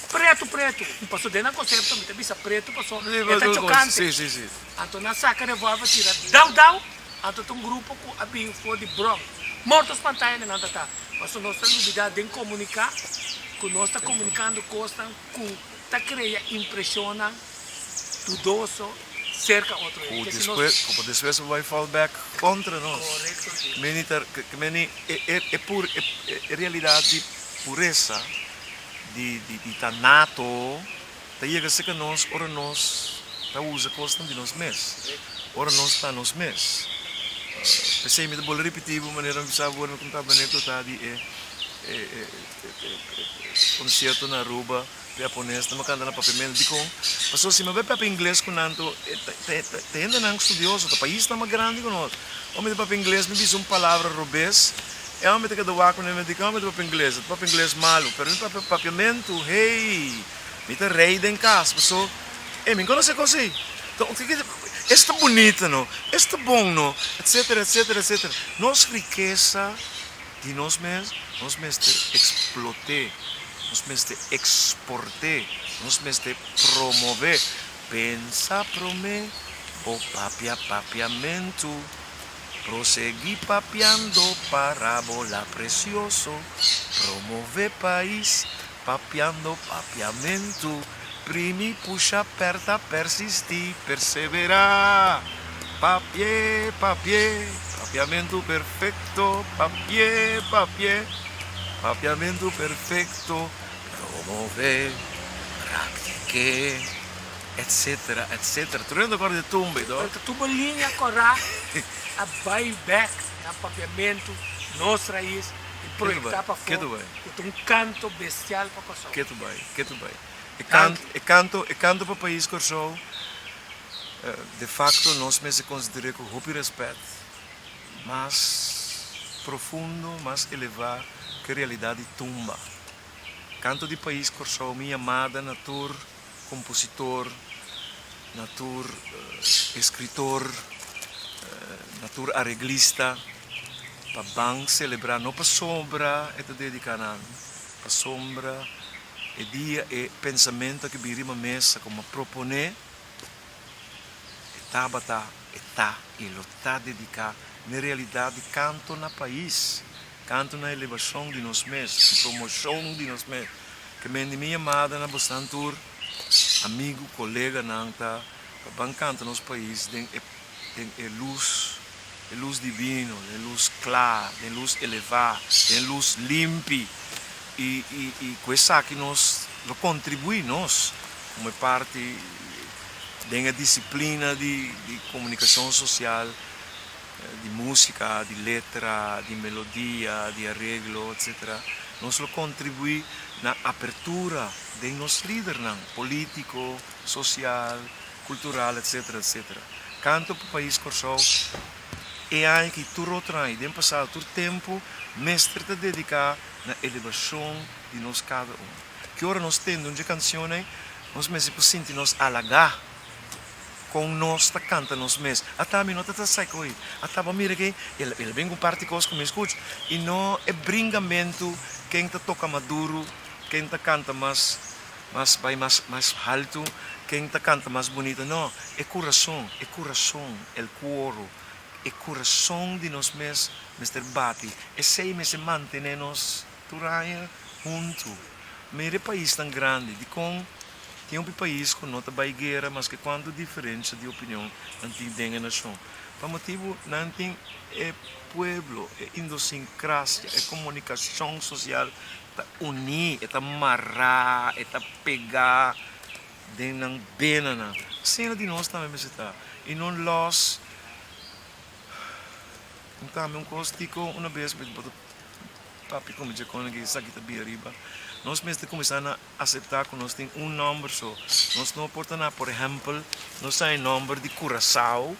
pretu pretu paso den nan konsepto mi ta bisa pretu paso e ta chokante anto nan saka revolver tira dau dau anto ta un grupo ku a bin for di Bronx morto spantaya nan ta ta paso nos ta lubida den komunika ku nos ta komunikando kosnan ku ta krea impreshonnan dudoso serka otro hende. Ku Ke si nos. despues, ku pa despues bo bai fall back kontra nos. Korekto di. Meni ta, ke meni e e e pur e e realidat di puresa di di di ta nato ta yega serka nos ora nos ta usa kosnan di nos mes, ora nos ta nos mes. P'esei mi ta bolbe ripití bo manera mi bisa bo ora mi kontaba anekdota di e e e e e konsierto na Aruba. Japones ta kanta na papiamentu dikon? Pasobra si mi bai papia ingles ku nan to ta hendenan studioso, ta paisnan mas grandi ku nos. Ora mi ta papia ingles mi bisa un palabra robes e ora mi ta keda wak ku nan mi dikon mi ta papia ingles? Mi ta papia ingles malu pero mi papia papiamentu hey mi ta rei den kas paso e mi konosé kos ei esta bunita no esta bon no etcetera etcetera etcetera nos rikesa Di nos mes, nos mester eksplot'é, nos mester eksport'é, nos mester promov'é. Pensa promé bo papia papiamentu, prosegui papiando parabola presioso, promové pais papiando papiamentu, primi pusha perta persistí perseverá, papié papié papiamentu perfecto, papié papié papiamentu perfecto, promové praktiké etcetera etcetera. Tur hende ta kòrda di tumba i to. Tur bo liña kòrá a bai bèk na papiamentu, nos rais. I proyectá pafó ku ta un kanto bestial pa Kòrsou. Ketu bai, ketu bai. E kanto, e kanto, e kanto pa pais Kòrsou, de facto nos mester konsider'é ku hopi rèspèt, mas profundo, mas elevá ku e realidat di tumba. Kanto di pais Kòrsou, mi yamada na tur kompositor, na tur eskritor, na tur areglista pa ban selebrá, no pasobra e ta dediká na mi, pasobra e dia e pensamentu aki bin riba mesa ku mi a proponé, e tabata, e ta i lo ta dediká na e realidat di kanto na pais, kanto na elevashon di nos mes, promoshon di nos mes. Ke men di mi yamada na bosnan tur, amigu, koleganan ta pa ban kanta nos pais den e den e lus, e lus divino, den lus kla, den lus elevá, den lus limpi i i i ku esaki nos lo kontribuí nos komo e parti den e disiplina di di komunikashon sosial. Di músika, di letra, di melodia, di areglo, etc. Nos lo kontribuí na apertura den nos lidernan polítiko, sosial, kultural, etc. Etc. Kanto pa pais Kòrsou e aña aki tur otro aña i den pasado tur tempu mester ta dediká na elevashon di nos kada un. Ki ora nos tende un dje kanshon ei nos mester por sinti nos halagá. Kon nos ta kanta nos mes. Ata mi no ta ta sek oí. Ata bo mira ke el a bin ku un par di kos ku mi skucha. I no e bringamentu ken ta toka mas duru, ken ta kanta mas mas bai mas mas haltu, ken ta kanta mas bunito. No, e kurason, e kurason, el kuoro, e kurason di nos mes mester bati. Esei mester mantené nos tur aña huntu. Mira e paisnan grandi, dikon Tin hopi pais ku no ta bai guera maske kuantu diferensha di opinion nan tin den e nashon. Pa motibu nan tin e pueblo, e indosinkrásia, e komunikashon sosial ta uní, e ta mará, e ta pegá den nan benanan. Asina di nos tambe mester ta i no lòs. Tambe un kos tiko una bes bo ta papia ku mi dje kon esaki ta bira riba. Nos mester kuminsá na. Aseptá ku nos tin un nòmber so. Nos no por ta na, por ehèmpel, nos ta e nòmber di Curacao,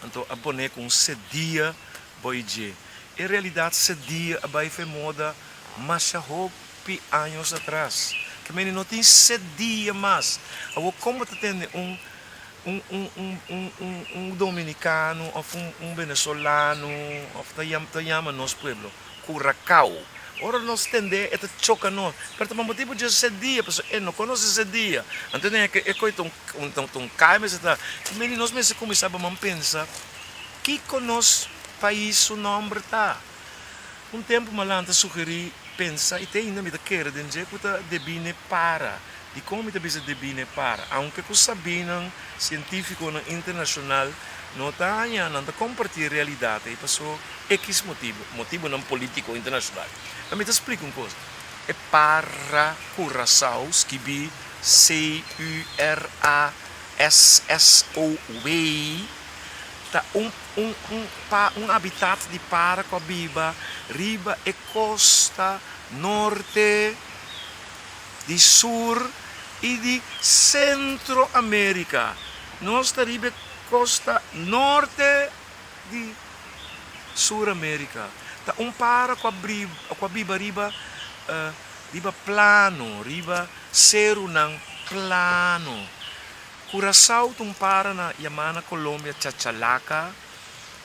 anto a pon'é ku un sedia boi dje. En realidat sedia a bai fe moda masha hopi años atras. Ke mende no tin sedia mas. Awor kon bo ta tende un un un un un un un dominikano òf un un benesolano òf ta ta yama nos pueblo Curacao. Ora nos tend'é e ta choca nos, pero ta pa motibu dje se dia, pasobra e no conoce se dia. Anto den e coy ta un ta un cay mester ta. I meni nos mester cuminsa baman pensa kico nos pais su nomber ta. Un tempo Malan ta sugeri pensa i te ainda mi ta kere den dje cu ta debí n'e para. Dikon mi ta bisa debí n'e para? Aunke ku sabínan sientífikonan internashonal no ta haña, nan ta kompartí e realidat ei paso ekis motibu, motibunan polítiko internashonal. Ma mi ta splika un kos, e para Curacao skibí C-U-R-A-S-S-O-W ta un un un pa un habitat di para ku a biba riba e kosta norte di Sur i di Sentro Amerika. Nos ta riba e kosta norte di Sur Amerika. Ta un para ku a ku a biba riba riba plano, riba serunan plano. Curacao ta un para na yamá na Colombia chachalaka,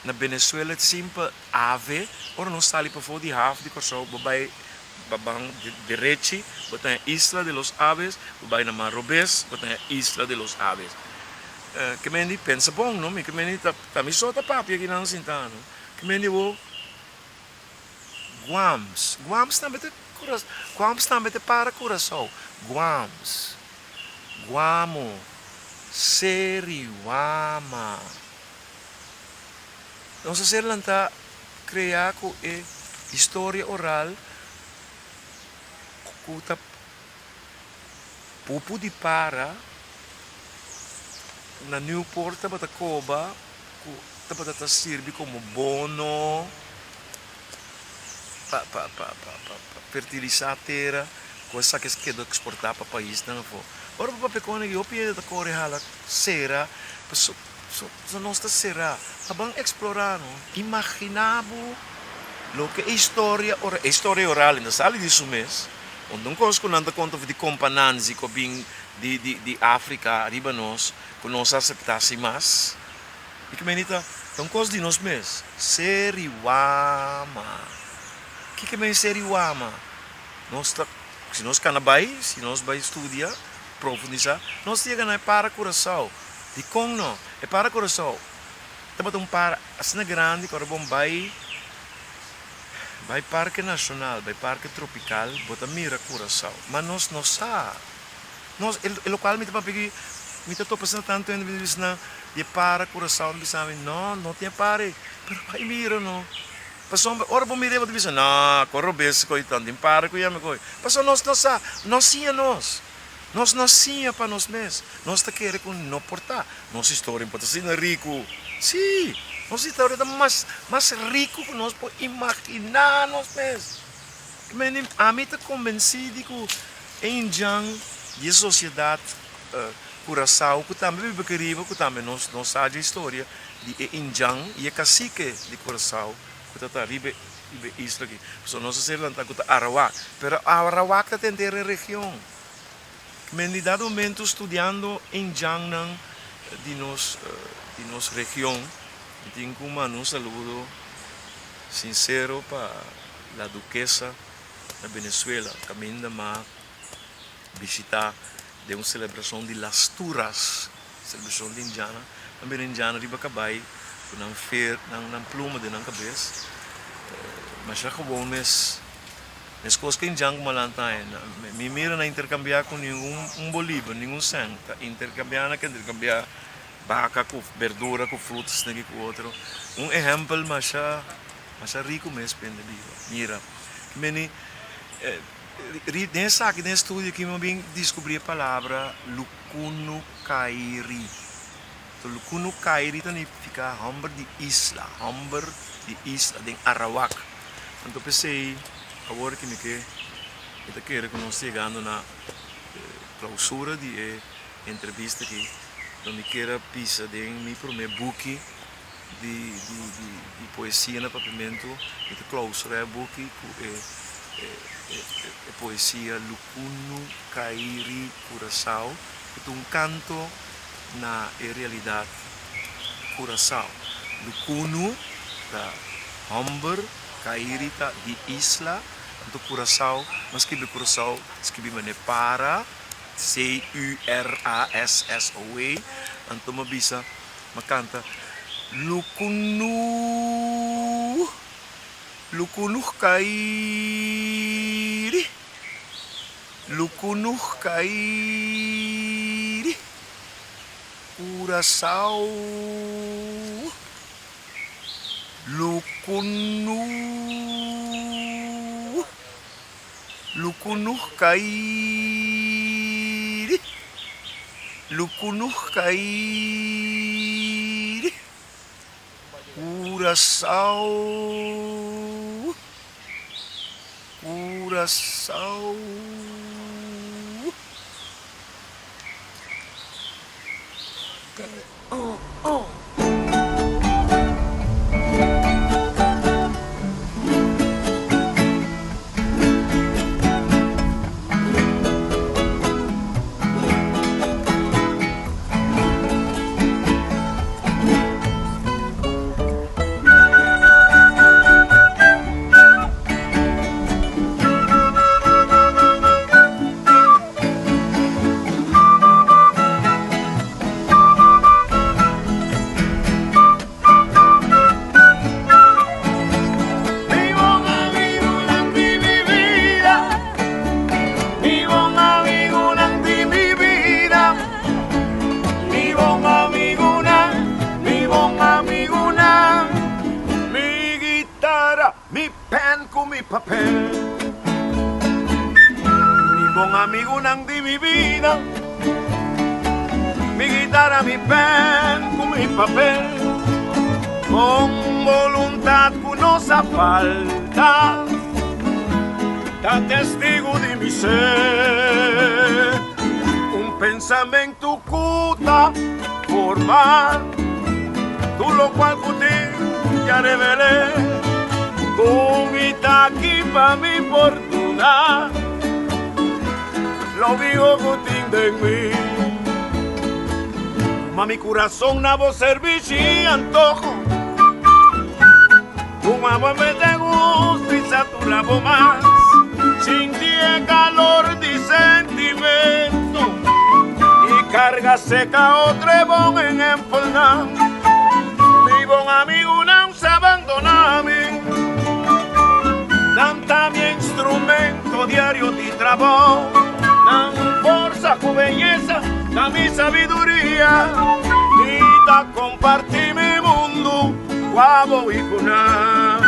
na Venezuela simpel ave. Ora nos sali pafó di haf di Kòrsou bo bai Ba ban derechi, bo ta haña Isla de los Aves, bo bai na man robes, bo ta haña Isla de los Aves. Ke men di pensa bon, no? Mi ke men di ta ta mi so ta papia kinan sinta, no? Ke men di bo Guams, Guams tambe ta Cura, Guams tambe ta para Curaçao, Guams, Guamo, Seriwama. Nos a ser lantá Krea ku e historia oral ku ta pupu di para na Newport tabata koba ku tabata ta sirbi komo bono pa pa pa pa fertilisá tera ku esaki a keda eksportá pa paisnan afó. Ora bo papia kon aki hopi hende ta kore hala sera paso. So nos ta será pa ban eksplorá no. Imaginá bo loke e historia ora e historia oral no sali di su mes. Un kos ku nan ta konta di Kompa Nanzi ku a bin di di di Afrika riba nos ku nos a aseptá sin mas. I ku meni ta ta un kos di nos mes. Seriwama. Kiko men seriwama? Nos ta si nos kana bai si nos bai studia profundisá nos ta yega na e para Curaçao. Dikon no? E para Curaçao tabata un para asina grandi ku ora bo bai bai Parke Nashonal, bai Parke Tropikal, bo ta mira Curaçao. Ma nos no sa. Nos, e lokual mi ta papia aki, mi ta topa asina tantu hende mi ta bisa nan di e para Curaçao, nan bisa mi, no, no tin e para ei. Pero bai mira no. Pasobra ora bo mira ei bo ta bisa, no, kon robes ku ei tan tin para ku yami ku ei. Pasobra nos no sa, no siña nos. Nos no siña pa nos mes. Nos ta kere ku no por ta. Nos historia por ta asina riku. Sí! Nos historia ta mas mas riku ku nos por imaginá nos mes. Ami ta kombensí di ku e indjan di e sosiedat Kurasao ku tambe biba aki riba ku tambe nos nos sa dje historia di e indjan i e kasike di Kurasao ku ta ta riba e isla aki. Pasobra nos a ser lantá ku ta Arawak, pero Arawak ta ta henter e region. Men di dado momento studiando indjannan di nos di nos region mi tin ku manda un saludo sinsero pa La Duquesa na Venezuela kaminda m'a bishita den un selebrashon di Las Turas, selebrashon di indjana. Nan bira indjana riba kabai ku nan fer nan nan pluma den nan kabes. Masha gewoon mes meskos ku indjan ku malanta ain. Mi mira nan interkambiá ku ningun un bolívar, ningun sèn. Ta interkambiá nan ke interkambiá baka ku berdura ku frutas esaki ku otro. Un ehèmpel masha masha riku mes pende biba. Mira, meni. Den esaki, den e studio aki mi a bin diskubrí e palabra lukunukairi. So lukunukairi ta nifiká hòmber di isla, hòmber di isla den Arawak. Anto p'esei awor ki mi ke, mi ta kere ku nos ta yegando na klausura di e entrevista aki, lo mi kier a bisa den mi promé buki di di poesia na papiamentu mi ta clausura e buki ku e e poesia Lukunu Kairi Curaçao ku ta un kanto na e realidat Curaçao. Lukunu ta hòmber, Kairi ta di isla, anto Curaçao, nos skibi Curaçao skibi manera para, C-U-R-A-S-S-O-A, anto mi a bisa. Ma kanta, Lukunu, lukunu kairi, lukunu kairi, Curaçao, lukunu, lukunu kairi. Lukunuh kairi Curaçao Curaçao. Curason na bo servishi antoho Un amor me te gusta y satura bo mas Sinti e calor di sentimento Y carga seca otro e bon ehempelnan Mi bon amigunan sa abandona mi Nan ta mi instrumento diario di trabou Nan forsa cu beyesa ta mi sabiduria Mi ta comparti mi mundu cu abo y cu nan.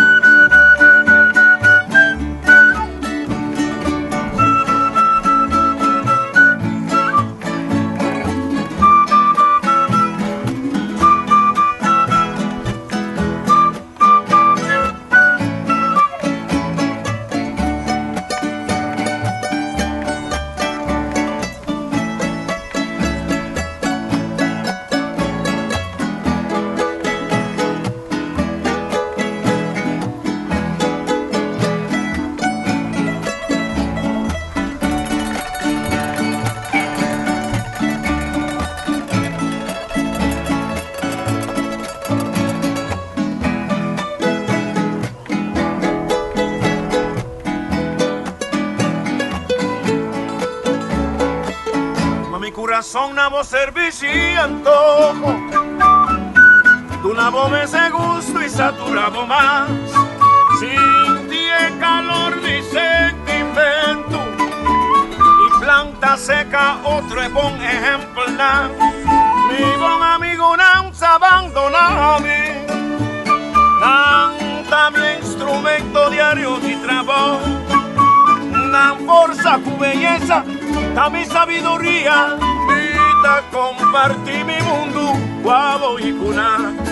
Kurason na bo servisi i antoho. Duna bo mes e gusto i satura bo mas. Sinti e kalor di sentimentu i planta seka otro e bon ehèmpelnan. Mi bon amigunan sa bandoná mi. Nan ta mi instrumento diario di trabou. Nan forsa ku beyesa ta mi sabiduria. Mi ta kompartí mi mundu ku abo i ku nan.